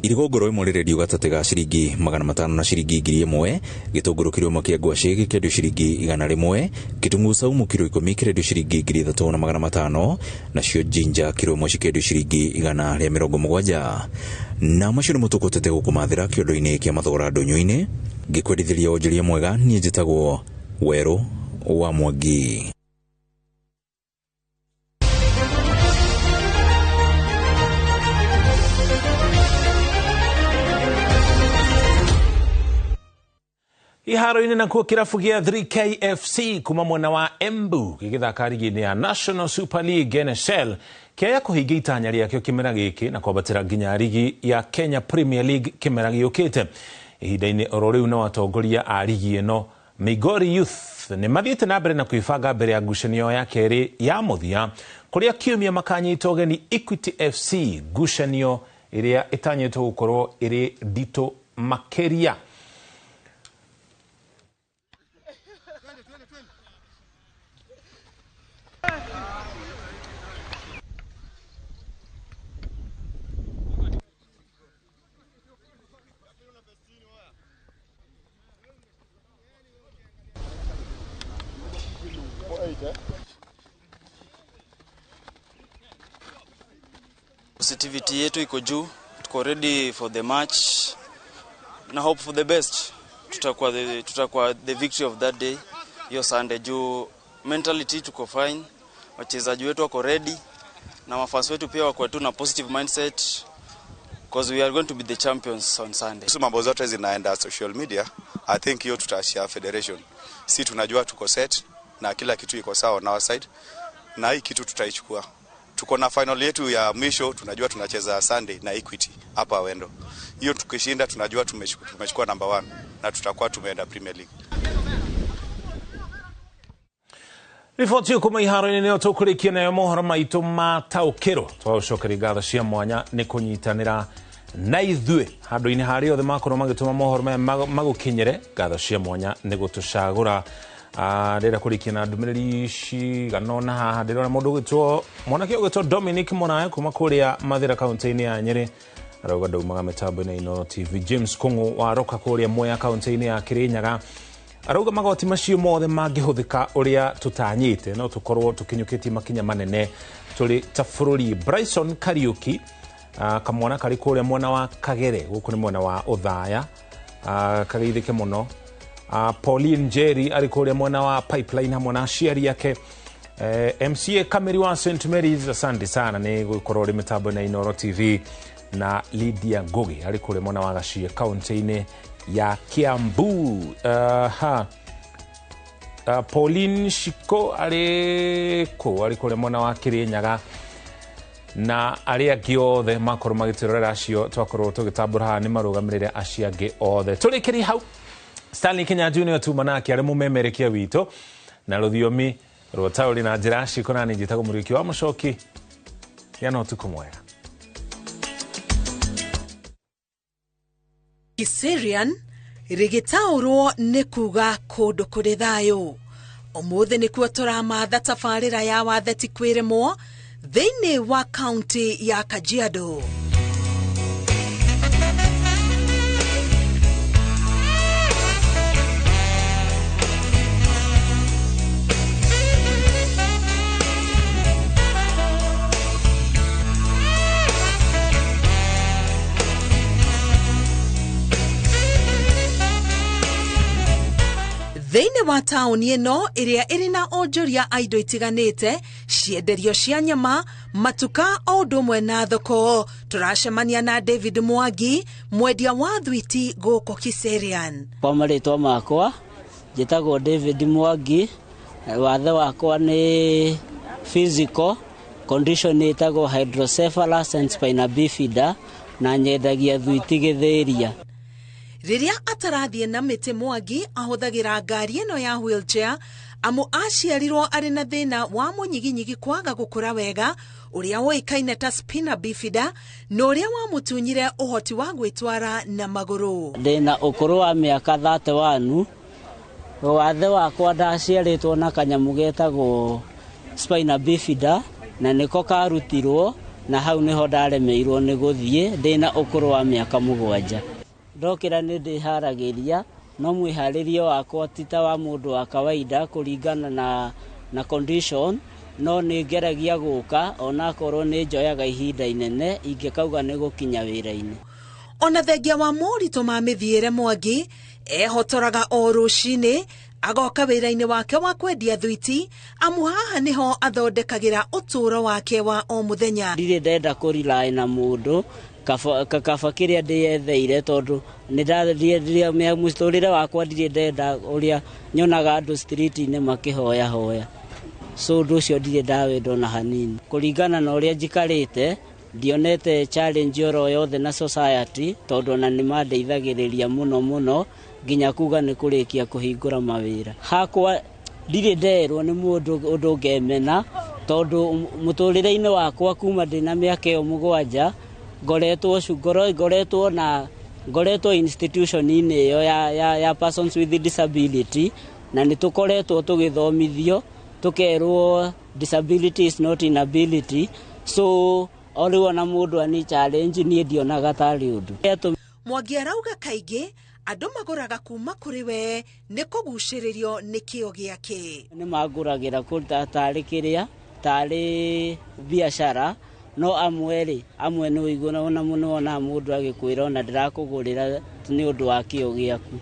irigũ ngoro ĩmwe rĩrendio gatagatĩ ga ciringi 500 na ciringi 1000, gĩtũngũrũ kiro ĩmwe kĩa ngwacĩ gĩkendio ciringi 100, gĩtũngũrũ saumu kiro 10 kĩrendio ciringi 3500, nacio ginger kiro ĩmwe cikĩendio ciringi 170. Na macio nĩmo tũkũhotete gũkũmathĩra kĩondo-inĩ kĩa mathogora ndũnyũ-inĩ. Ngĩkwendithĩria wonjoria mwega, niĩ njĩtagwo Werũ wa Mwangi. Iharo-inĩ nakuo kĩrabu gĩa 3KFC kuma mwena wa Embu gĩgĩthaka rigi-inĩ ya National Super League NSL kĩaya kũhingia itanya rĩakĩo kĩmera gĩkĩ na kwambatĩra nginya rigi ya Kenya Premier League kĩmera gĩũkĩte. Ihinda-inĩ oro rĩu no atongoria a rigi ĩno Migori Youth nĩ mathiĩte na mbere na kwĩbanga mbere ya ngucanio ya kerĩ ya mũthia kũrĩa kiumia makanyita ũgeni Equity FC, ngucanio ĩrĩa ĩtanyĩtwo gũkorwo ĩrĩ nditũ makĩria. Positivity yetu iko juu, tuko ready for the match na hope for the best. Tutakuwa the victory of that day hiyo Sunday. Juu mentality tuko fine, wachezaji wetu wako ready na mafans wetu pia wako tu na positive mindset because we are going to be the champions on Sunday. Hizo mambo zote zinaenda social media, I think hiyo tutaachia federation. Si tunajua tuko set na kila kitu iko sawa on our side, na hii kitu tutaichukua. Tuko na final yetu ya mwisho, tunajua tunacheza Sunday na Equity hapa Wendo. Hiyo tukishinda tunajua tumechukua number 1 na tutakuwa tumeenda Premier League. Riboti kuma iharo-inĩ nĩyo tũkũrĩkia nayo mohoro maitũ ma taũkĩrwo. Twagũcokeria ngatho cia mwanya nĩ kũnyitanĩra na ithuĩ handũ-inĩ harĩa othe makorwo magĩtũma mohoro maya magũkinyĩre. Ngatho cia mwanya nĩ gũtũcagũra. Ndĩrenda kũrĩkia na ndũmĩrĩri cigana ũna haha. Ndĩrona mũndũ ũgwĩtwo mwanake ũgwĩtwo Dominic Mũraya kuma kũrĩa Mathĩra kaũntĩ-inĩ ya Nyĩrĩ arauga ndaumaga mĩtambo-inĩ Inooro TV. James Kũng'ũ wa Roka kũrĩa Mwea kaũntĩ-inĩ ya Kĩrĩnyaga arauga magoti macio mothe mangĩhũthĩka ũrĩa tũtanyĩte no tũkorwo tũkinyũkĩtie makinya manene tũrĩ ta bũrũri. Bryson Kariuki, kamwana karĩ kũrĩa mwena wa Kagere, gũkũ nĩ mwena wa Othaya, kageithĩke mũno. Pauline Njeri arĩ kũrĩa mwena wa Pipeline hamwe na aciari ake. MCA Kameri wa St Mary's, asante sana nĩ gũkorwo ũrĩ mĩtambo na Inooro TV. Na Lydia Ngugi arĩ kũrĩa mwena wa Gachie kaũntĩ-inĩ ya Kiambu. Pauline Shiko arĩ kũrĩa mwena wa Kĩrĩnyaga na arĩa angĩ othe makorwo magĩtwĩrorera acio twakorwo tũgĩtambũra haha nĩ marũgamĩrĩre acio angĩ othe. Tũrĩkĩrie hau. Stanley Kinyanjui nĩwe tuma nake arĩ mũmemerekia witũ na rũthiomi rwa taũri na njĩra ciko, na niĩ njĩtagwo Mũriũki wa Mũcoki. Gĩa na ũtukũ mwega. Kiserian rĩgĩtaũrwo nĩ kuga kũndũ kũrĩ thayũ. Ũmũthĩ nĩkuo tũramatha tabarĩra ya watheti kwĩrĩmwo thĩinĩ wa kaunti ya Kajiado. Thĩinĩ wa taũni ĩno ĩrĩa ĩrĩ na onjoria a indo itiganĩte, cienderio cia nyama, matuka o ũndũ ũmwe na thoko, tũracemania na David Mwangi, mwendia wa thwiti gũkũ Kiserian. Kwa marĩtwa makwa njĩtagwo David Mwangi, wathe wakwa nĩ physical condition ĩtagwo hydrocephalus and spina bifida na nyendagia thwiti gĩthĩria. Rĩrĩa atarathiĩ na mĩtĩ Mwangi ahũthagĩra ngari ĩno ya wheelchair amu aciarirwo arĩ na thĩna wa mũnyiginyigi kwaga gũkũra wega ũrĩa ũĩkaine ta spina bifida na ũrĩa wamũtunyire ũhoti wa gwĩtwara na magũrũ. Ndĩna ũkũrũ wa mĩaka 31. Wathe wakwa ndaciarĩtwo na kanyamũ getagwo spina bifida na nĩko karutirwo na hau nĩho ndaremeirwo nĩ gũthiĩ ndĩna ũkũrũ wa mĩaka 7. Ndokĩra nĩ ndĩharagĩria no mwĩharĩrio wakwa ti ta wa mũndũ wa kawaida kũringana na condition, no nĩ ngeragia gũka onakorwo nĩ njoyaga ihinda inene ingĩkauga nĩ gũkinya wĩra-inĩ. Ona thengia wa moritũ ma mĩthiĩre Mwangi ehotoraga o rũcinĩ agoka wĩra-inĩ wake wa kwendia thwiti amu haha nĩho athondekagĩra ũtũũro wake wa o mũthenya. Ndirĩ ndenda kũrely na mũndũ, Kaba kĩrĩa ndĩyetheire tondũ nĩ ndathiĩ mũtũrĩre wakwa ndirĩ ndenda ũrĩa nyonaga andũ street-inĩ makĩhoya hoya. So ũndũ ũcio ndirĩ ndawenda ona hanini. Kũringana na ũrĩa njikarĩte ndionete challenge oro yothe na society tondũ ona nĩ mandeithagĩrĩria mũno mũno nginya kuga nĩ kũrĩkia kũhingũra mawĩra. Hakwa ndirĩ nderwo nĩ mũndũ ũndũ ngemena tondũ mũtũrĩre-inĩ wakwa kuma ndĩna mĩaka ĩyo 7 ngoretwo institution-inĩ ĩyo ya persons with disability na nĩ tũkoretwo tũgĩthomithio tũkerwo disability is not inability. So o rĩu ona mũndũ ani challenge niĩ ndionaga tarĩ ũndũ. Mwangi arauga kaingĩ andũ magũraga kuma kũrĩ we nĩ kũgucĩrĩrio nĩ kĩo gĩake. Nĩ mangũragĩra tarĩ kĩrĩa tarĩ biacara no amwe rĩ amwe nĩ ũigua ona mũno ona mũndũ agĩkwĩra ona ndĩrakũgũrĩra nĩ ũndũ wa kĩo gĩaku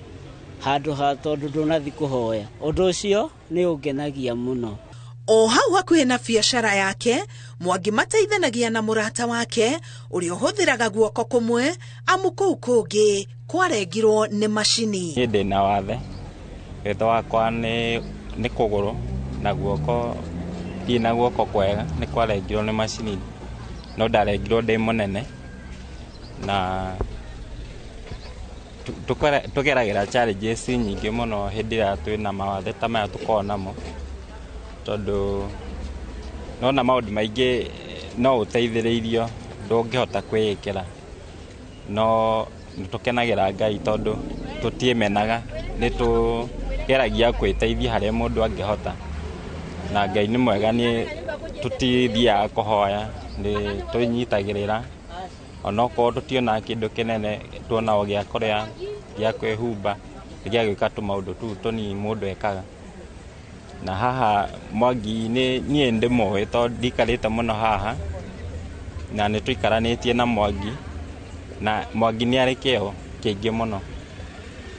handũ ha tondũ ndũnathi kũhoya. Ũndũ ũcio nĩ ũngenagia mũno. O hau hakuhĩ na biacara yake Mwangi mateithanagia na mũrata wake ũrĩa ũhũthĩraga guoko kũmwe amu kũu kũngĩ kwarengirwo nĩ macini. Niĩ ndĩna wathe wĩtho wakwa nĩ kũgũrũ na guoko ndirĩ na guoko kwega nĩ kwarengirwo nĩ macini no ndarengirwo ndĩ mũnene na tũgeragĩra challenges nyingĩ mũno hĩndĩ ĩrĩa twĩna mawathe ta maya tũkoragwo namo tondũ nona maũndũ maingĩ no ũteithĩrĩirio ndũngĩhota kwĩĩkĩra no nĩtũkenagĩra Ngai tondũ tũtiĩmenaga nĩtũgeragia kwĩteithia harĩa mũndũ angĩhota na Ngai nĩ mwega nĩ tũtithiaga kũhoya nĩ tũnyitagĩrĩra onokorwo tũtionaga kĩndũ kĩnene tuona o gĩa kũrĩa gĩa kwĩhumba gĩa gwĩka tũmaũndũ tũu tũnini mũndũ ekaga. Na haha Mwangi niĩ ndĩmũĩ tondũ ndikarĩte mũno haha na nĩ tũikaranĩtie na Mwangi na Mwangi nĩ arĩ kĩo kĩingĩ mũno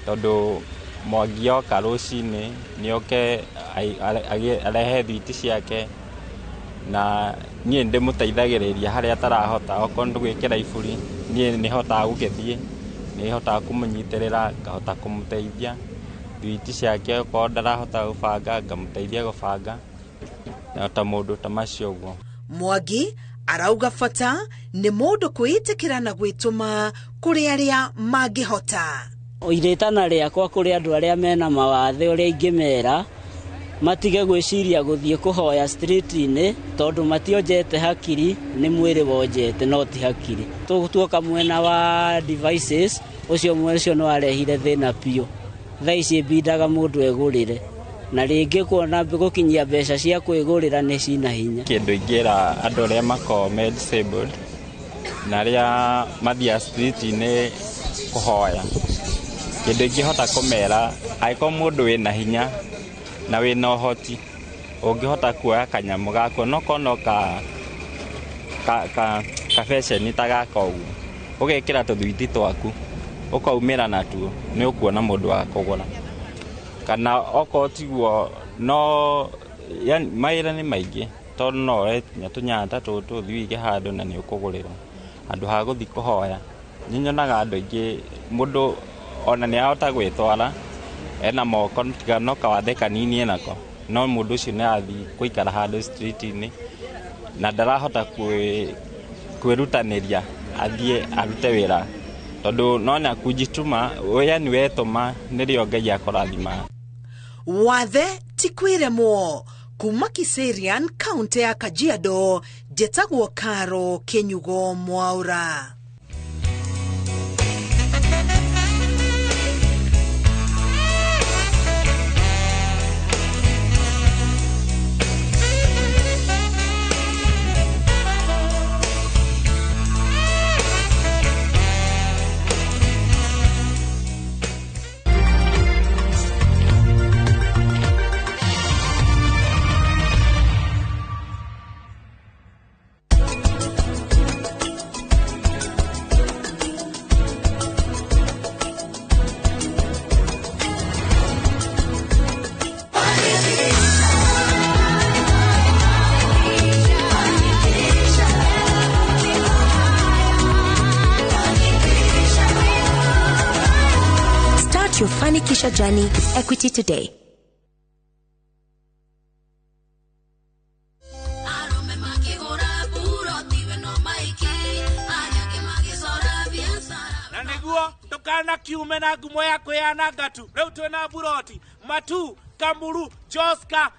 tondũ Mwangi oka rũcinĩ nĩ oke arehe thwiti ciake na niĩ ndĩmũteithagĩrĩria harĩa atarahota okorwo nĩ gwĩkĩra iburi niĩ nĩhotaga gũgĩthiĩ nĩhotaga kũmũnyitĩrĩra ngahota kũmũteithia thwiti ciake okorwo ndarahota gũbanga ngamũteithia gũbanga na ta mũndũ ta macio ũguo. Mwangi arauga bata nĩ mũndũ kwĩĩtĩkĩra na gwĩtũma kũrĩ arĩa mangĩhota. Irĩtana rĩakwa kũrĩ andũ arĩa mena mawathe ũrĩa ingĩmera matige gwĩciria gũthiĩ kũhoya street-inĩ tondũ mationjete hakiri nĩ mwĩrĩ wonjete no ti hakiri. Tuoka mwena wa devices ũcio ũcio nĩ warehire thĩna biũ. Thaa ici ĩbindaga mũndũ egũrĩre na rĩngĩ kuona gũkinyia mbeca cia kwĩgũrĩra nĩ cina hinya. Kĩndũ ingĩra andũ arĩa makoragwo me disabled na arĩa mathiaga street-inĩ kũhoya kĩndũ ingĩhota kũmera angĩkorwo mũndũ wĩna hinya na wĩna ũhoti ũngĩhota kuoya kanyamũ gaku onokorwo no kabeceni ta gaka ũguo ũgekĩra tũthwiti twaku ũkaumĩra natuo nĩ ũkuona mũndũ wa kũgũra kana okorwo tiguo no yani mawĩra nĩ maingĩ tondũ no woe tũnyanya tũtũ ũthiĩ ũige handũ na nĩ ũkũgũrĩrwo handũ ha gũthiĩ kũhoya. Nĩ nyonaga andũ aingĩ mũndũ ona nĩ ahota gwĩtwara ena moko tiga no kawathe kanini enako no mũndũ ũcio nĩ arathiĩ gũikara handũ street-inĩ na ndarahota kwĩrutanĩria athiĩ arute wĩra tondũ nona kujituma yani wetũma nĩrĩo Ngai akũrathima. Wathe ti kwĩremwo. Kuma Kiserian kaunti ya Kajiado njetagwo Karo Kinyugo Mwaura. Start your Fanikisha journey with Equity today. Na nĩguo ndũkanakiume na ngumo ya kwĩyananga tu. Rĩu twĩna Buroti, Matu, Kamuru, Joska.